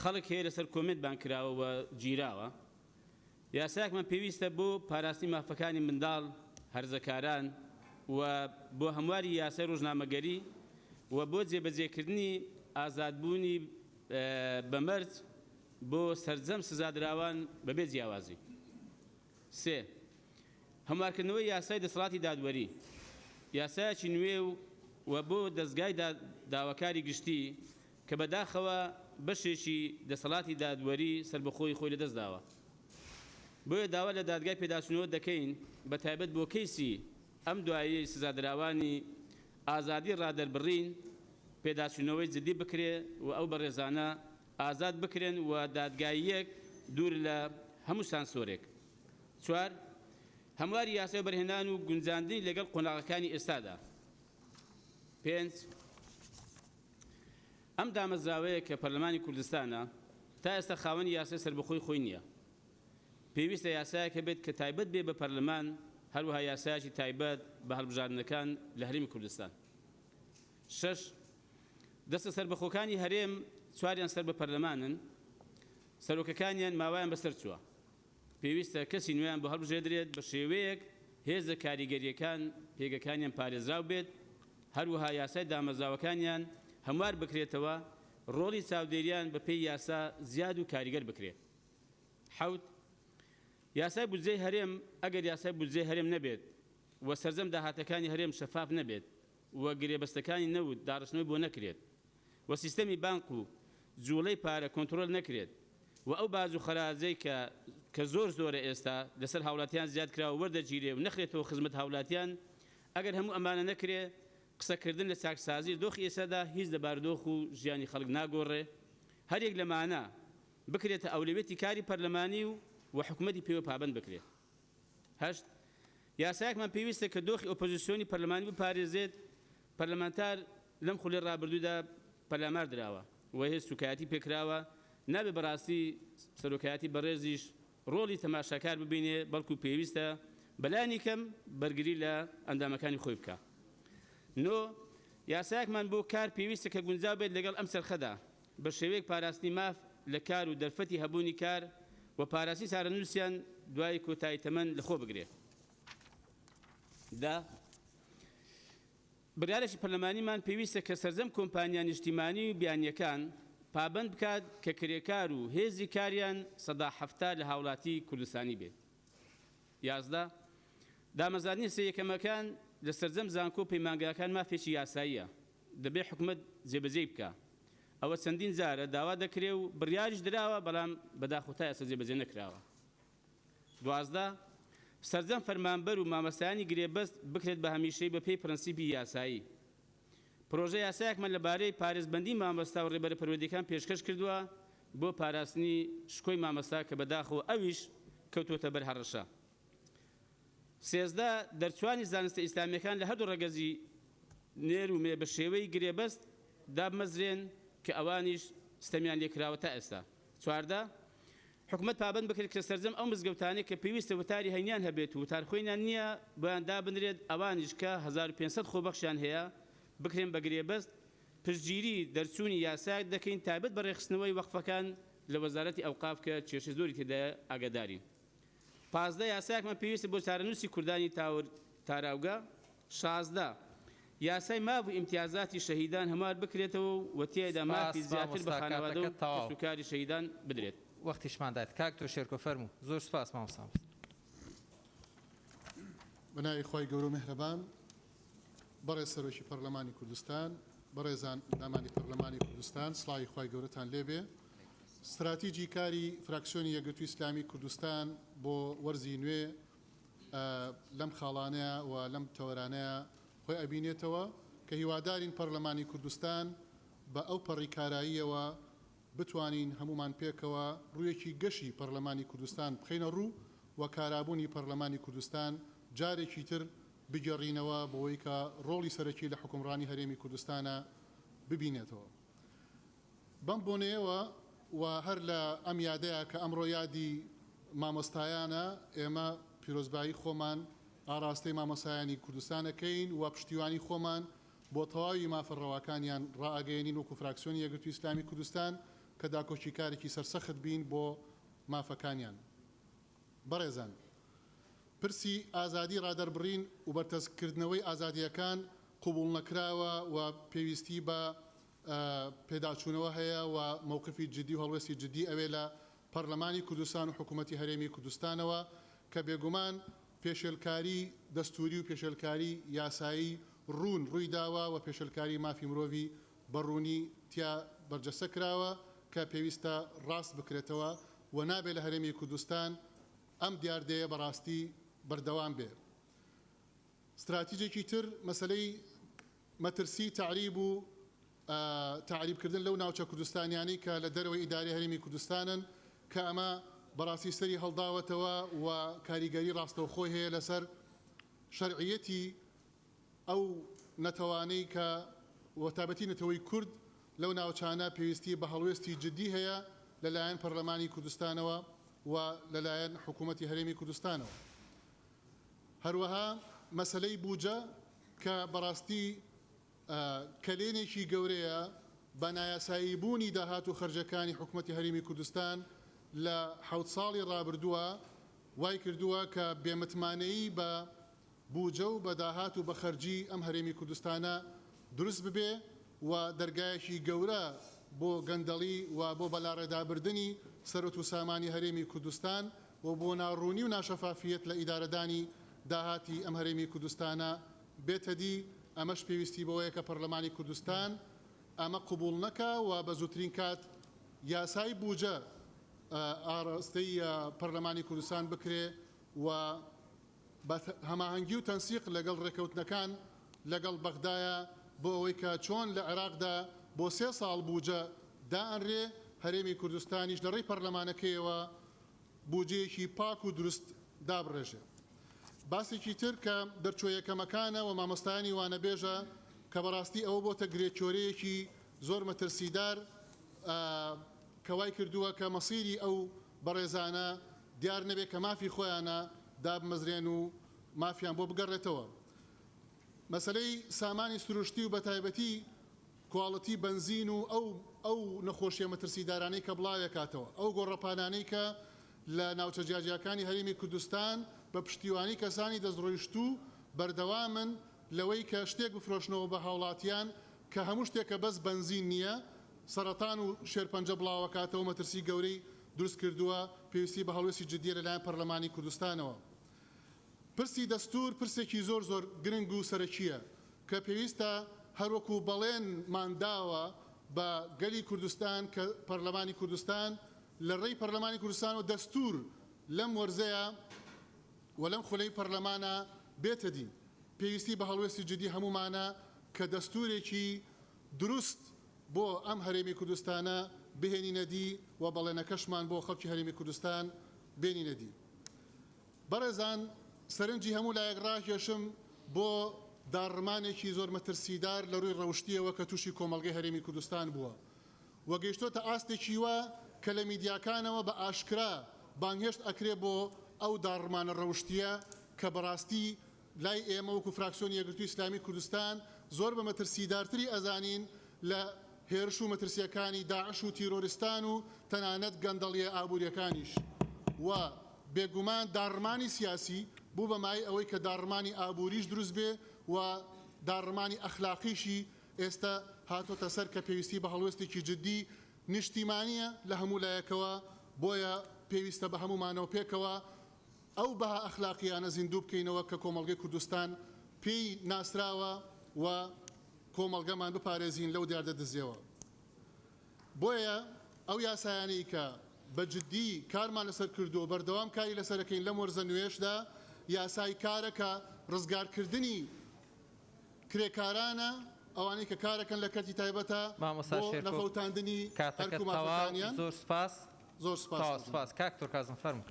خەڵک هەیە لەسەر کۆمێنت بانگ کراوە و گیراوە. یاسایەکمان پێویستە بۆ پاراستنی مافەکانی منداڵ، هەرزەکاران و بۆ هەمواری یاسای ڕۆژنامەگەری و بۆ جێبەجێکردنی ئازادبوونی بە مەرج بۆ سەرجەم سزادراوان بەبێ جیاوازی. سێ، هەموارکردنەوەی یاسای دەسەڵاتی دادوەری، یاسایەکی نوێ و و بۆ دەزگای داواکاری گشتی کە بەداخەوە بەشێکی دەسەڵاتی دادوەری سەربەخۆی خۆی لەدەستداوە. بۆیە داوا لە دادگای پێداچوونەوە دەکەین بە تایبەت بۆ کەیسی ئەم دواییەی سزادراوانی ئازادی ڕادەربڕین پێداچوونەوەی جدی بکرێ و ئەو بەڕێزانە ئازاد بکرێن و دادگاییەک دوور لە هەموو سانسۆرێک. چوار، هەمواری یاسای وەبەرهێنان و گونجاندنی لەگەڵ قۆناغەکانی ئێستادا. پێنج، ئەم دامەزراوەیە کە پەرلەمانی کوردستانە تا ئێستا خاوەنی یاسای سەربەخۆی خۆی نییە. پێویستە یاسایەک هەبێت کە تایبەت بێ بە پەرلەمان، هەروەها یاسایەکی تایبەت بە هەڵبژاردنەکان لە هەرێمی کوردستان. شەش، دەستە سەربەخۆکانی هەرێم چواریان سەر بە پەرلەمانن، سەرۆکەکانیان ماوەیان بەسەر چووە، پێویستە کەسی نوێیان بۆ هەڵبژێردرێت بە شێوەیەک هێزە کاریگەرییەکان پێگەکانیان پارێزراو بێت، هەروەها یاسای دامەزراوەکانیان هەموار بکرێتەوە، ڕۆڵی چاودێریان بەپێی یاسا زیاد و کاریگەر بکرێت. حەوت، یاسای بودجەی هەرێم، ئەگەر یاسای بودجەی هەرێم نەبێت و سەرجەم داهاتەکانی هەرێم شەفاف نەبێت و گرێبەستەکانی نەوت داڕشتنەوەی بۆ نەکرێت و سیستەمی بانق و جوڵەی پارە کۆنترۆل نەکرێت و ئەو باج و خەراجەی کە کە زۆر زۆرە ئێستا لەسەر هاوڵاتیان زیاد کراوە وەردەگیرێ و نەخرێتەوە خزمەت هاولاتیان ئەگەر هەموو ئەمانە نەکرێ قسەکردن لە چاکسازی دۆخی ئێستادا هیچ لە بارودۆخ و ژیانی خەڵک ناگۆڕێ هەریەک لەمانە بکرێتە ئەولەویەتی کاری پەرلەمانی و و حکومەتی پێوە پابەند بکرێت. هەشت، یاسایەکمان پێویستە کە دۆخی ئۆپۆزیسیۆنی پەرلەمانی بپارێزێت، پەرلەمانتار لەم خولەی ڕابردوودا پەلامار دراوە و هێز سوکایەتی پێکراوە، نابێ بەڕاستی سەرۆکایەتی بەڕێزیش ڕۆڵی تەماشاکار ببینێ، بەڵکو پێویستە بەلانی کەم بەرگری لە ئەندامەکانی خۆی بکا. نۆ، یاسایەکمان بۆ کار پێویستە کە گونجاو بێت لەگەڵ ئەم چەرخەدا، بە شێوەیەک پاراستنی ماف لە کار و دەرفەتی هەبوونی کار و پاراستنی چارەنووسیان دوای کۆتایی تەمەن لەخۆ بگرێ. دە، بڕیارێکی پەرلەمانیمان پێویستە کە سەرجەم کۆمپانیا نیشتیمانی و بیانییەکان پابەند بکات کە کرێکار و هێزی کاریان 70% لە هاوڵاتی کوردستانی بێت. 11، دامەزراندنی سێ یەکەمەکان لە سەرجەم زانکۆ و پەیمانگاکان مافێکی یاساییە، دەبێ حکومەت جێبەجێی بکا. ئەوە چەندین جارە داوا دەکرێ و بڕیاریش دراوە، بەڵام بەداخەوە تا ئێستا جێبەجێ نەکراوە. 12، سەرجەم فەرمانبەر و مامۆستایانی گرێبەست بکرێت بە هەمیشەیی بەپێی پرەنسیپی یاسایی. پرۆژە یاسایەکمان لەبارەی پارێزبەندی مامۆستا و رێبەرە پەروەردەیەکان پێشکەش کردووە بۆ پاراستنی شکۆی مامۆستا کە بەداخەوە ئەویش کەوتووەتە بەر هەڕەشە. 13، دەرچوانی زانستە ئیسلامییەکان لە هەردوو ڕەگەزی نێر و مێ بە شێوەی گرێبەست دابمەزرێن کە ئەوانیش ستەمیان لێکراوە تا ئێستا. 14، حکومەت پابەند بکرێت کە سەرجەم ئەو مزگەوتانەی کە پێویستە وتاری هەینیان هەبێت و وتارخوێنیان نییە بۆیان دابنرێت، ئەوانیش کە 1500 خۆبەخشیان هەیە بکرێن بە گرێبەست، پشتگیری دەرچوونی یاسایەک دەکەین تایبەت بە رێکخستنەوەی وەقفەکان لە وەزارەتی ئەوقاف کە کێشەی زۆری تێدایە ئاگادارین. 15 یاسایەکمان پێویستە بۆ چارەنووسی کوردانی تاور تاراوگە. 16 یاسای ماف و ئیمتیازاتی شەهیدان هەموار بکرێتەوە و تیایدا سپاس مافی زیاتر بە مامۆستا خانەوادە و کاتەکەت تەواو. کەسوکاری شەهیدان بدرێت. وەختیشمان دایت کاک تۆ شێرکۆ فەرموو. زۆر سپاس مامۆستا. بە ناوی خوای گەورە و میهرەبان. بەڕێز سەرۆکی پەرلەمانی کوردستان، بەڕێزان ئەندامانی پەرلەمانی کوردستان، سڵاوی خوای گەورەتان لێبێ. ستراتیجی کاری فراکسیۆنی یەکگرتووی ئیسلامی کوردستان بۆ وەرزی نوێ لەم خاڵانەیە و لەم تەوەرانەیە خۆی ئەبینێتەوە کە هیوادارین پەرلەمانی کوردستان بە ئەو پەڕی کاراییەوە بتوانین هەموومان پێکەوە ڕوویەکی گەشی پەرلەمانی کوردستان بخەینە ڕوو و کارابوونی پەرلەمانی کوردستان جارێکی تر بگێڕینەوە بۆوەی کە ڕۆڵی سەرەکی لە حوکمڕانی هەرێمی کوردستانا ببینێتەوە. بەم بۆنەیەوە و هەر لە ئەم یادەیا کە ئەمڕۆ یادی مامۆستایانە، ئێمە پیرۆزبایی خۆمان ئاڕاستەی مامۆستایانی کوردستان ئەکەین و پشتیوانی خۆمان بۆ تەواوی مافە ڕەواکانیان ڕائەگەیەنین وەکو فراکسیۆنی یەکگرتووی ئیسلامی کوردستان کە داکۆکیکارێکی سەرسەخت بین بۆ مافەکانیان. بەڕێزان پرسی ئازادی ڕادەربڕین و بەرتەسککردنەوەی ئازادییەکان قبوڵنەکراوە و پێویستی بە پێداچوونەوە هەیە و مەوقفی جدی و هەڵوێستی جدی ئەوێ لە پەرلەمانی کوردستان و حکوومەتی هەرێمی کوردستانەوە کە بێگومان پێشێلکاری دەستووری و پێشێلکاری یاسایی ڕوون ڕووی داوە و پێشێلکاری مافی مرۆڤی بە ڕوونی تیا بەرجەستە کراوە کە پێویستە ڕاست بکرێتەوە و نابێ لە هەرێمی کوردستان ئەم دیاردەیە بە ڕاستی بەردەوام بێ. ستراتیجێکی تر مەسەلەی مەترسی تەعریب و تەعریب کردن لەو ناوچە کوردستانیانەی کە لە دەرەوەی ئیدارەی هەرێمی کوردستانن کە ئەمە بەڕاستی سەری هەڵداوەتەوە و کاریگەری ڕاستەوخۆی هەیە لەسەر شەرعیەتی ئەو نەتەوانەی کە و تایبەتی نەتەوەی کورد لەو ناوچانە پێویستی بە هەڵوێستی جدی هەیە لە لایەن پەرلەمانی کوردستانەوە و لە لایەن حکوومەتی هەرێمی کوردستانەوە. هەروەها مەسەلەی بوجە کە بەڕاستی کەلێنێکی گەورەیە. بە نایاسایی بوونی داهات و خەرجەکانی حکومەتی هەرێمی کوردستان لە حەوت ساڵی ڕابردووە وای کردووە کە بێمتمانەیی بە بوجە و بە داهات و بە خەرجی ئەم هەرێمی کوردستانە دروست ببێ و دەرگایەکی گەورە بۆ گەندەڵی و بۆ بەلاڕێدابردنی سەروەت و سامانی هەرێمی کوردستان و بۆ ناڕوونی و ناشەفافیەت لە ئیدارەدانی داهاتی ئەم هەرێمی کوردستانە بێتە دی، ئەمەش پێویستی بەوەیە کە پەرلەمانی کوردستان ئەمە قبوڵ نەکا و بە زووترین کات یاسای بوجە ئاراستەی پەرلەمانی کوردستان بکرێ و بە هەماهەنگی و تەنسیق لەگەڵ ڕێکەوتنەکان لەگەڵ بەغدایە بۆ ئەوەی کە چۆن لە عێراقدا بۆ سێ ساڵ بوجە دائەنرێ هەرێمی کوردستانیش لە ڕێی پەرلەمانەکەیەوە بوجەیەکی پاک و دروست دابڕێژێ. باسێکی تر کە دەرچوە یەکەمەکانە و مامۆستایانی وانەبێژە کە بەڕاستی ئەوە بۆتە گرێکۆرەیەکی زۆر مەترسیدار کە وای کردووە کە مەسیری ئەو بەڕێزانە دیار نەبێ کە مافی خۆیانە دابمەزرێن و مافیان بۆ بگەڕێتەوە. مەسەلەی سامانی سروشتی و بەتایبەتی کواڵتی بەنزین و ئەو ئەو نەخۆشیە مەترسیدارانەی کە بڵاوێکاتەوە، ئەو گۆڕەپانانەی کە لە ناوچە جیاجیاکانی هەرێمی کوردستان بە پشتیوانی کەسانی دەستڕۆیشتوو بەردەوامن لەوەی کە شتێک بفرۆشنەوە بە هاوڵاتیان کە هەموو شتێکە بەس بەنزین نییە، سەرەتان و شێرپەنجە بڵاوەکاتەوە مەترسی گەورەی دروست کردووە، پێویستی بە هەڵوێستی جدییە لەلایەن پەرلەمانی کوردستانەوە. پرسی دەستوور پرسێکی زۆر زۆر گرنگ و سەرەکییە کە پێویستە هەروەکو بەڵێنمان داوە بە گەلی کوردستان کە پەرلەمانی کوردستان لە ڕێی پەرلەمانی کوردستانەوە دەستوور لەم وەرزەیا و لەم خولەی پەرلەمانا بێتە دی پێویستی بە هەڵوێستی جدی هەموومانە کە دەستوورێکی دروست بۆ ئەم هەرێمی کوردستانە بهێنینە دی و بەڵێنەکەشمان بۆ خەڵکی هەرێمی کوردستان بێنینە دی. بەڕێزان سەرنجی هەموو لایەک ڕاکێشم بۆ داڕمانێکی زۆر مەترسیدار لە ڕووی ڕەوشتییەوە کە تووشی کۆمەڵگەی هەرێمی کوردستان بووە و گەیشتۆتە ئاستێکی وا کە لە میدیاکانەوە بە ئاشکرا بانگهێشت ئەکرێ بۆ ئەو داڕمانە ڕەوشتییە کە بەڕاستی لای ئێمە وەکو فراکسیۆنی یەکگرتووی ئیسلامی کوردستان زۆر بە مەترسیدارتری ئەزانین لە هێرش و مەترسییەکانی داعش و تیرۆریستان و تەنانەت گەندەڵییە ئابوورییەکانیش و بێگومان داڕمانی سیاسی بوو بە مایەی ئەوەی کە داڕمانی ئابووریش دروست بێ و داڕمانی ئەخلاقیشی ئێستە هاتۆتە سەر کە پێویستی بە هەڵوێستێکی جدی نیشتیمانییە لە هەموو لایەکەوە بۆیە پێویستە بە هەموومانەوە پێکەوە ئەو بەها ئەخلاقییانە زیندوو بکەینەوە کە کۆمەڵگەی کوردستان پێی ناسراوە و کۆمەڵگەمان بپارێزین لەو دیاردە دزێوە. بۆیە ئەو یاسایانەی کە بە جدی کارمان لەسەر کردووە و بەردەوام کاری لەسەر ئەکەین لەم وەرزە نوێیەشدا یاسای کارە کە ڕزگارکردنی کرێکارانە ئەوانەی کە کارەکەن لە کەرتی تایبەتە مامۆستا بۆ شێرکۆ نەفەوتاندنی ئەرک کاتەکەت و تەواو مافەکانیان. زۆر سوپاس. زۆر سوپاست تەواو دەکەم. سوپاس کاک تورکازم فەرموو.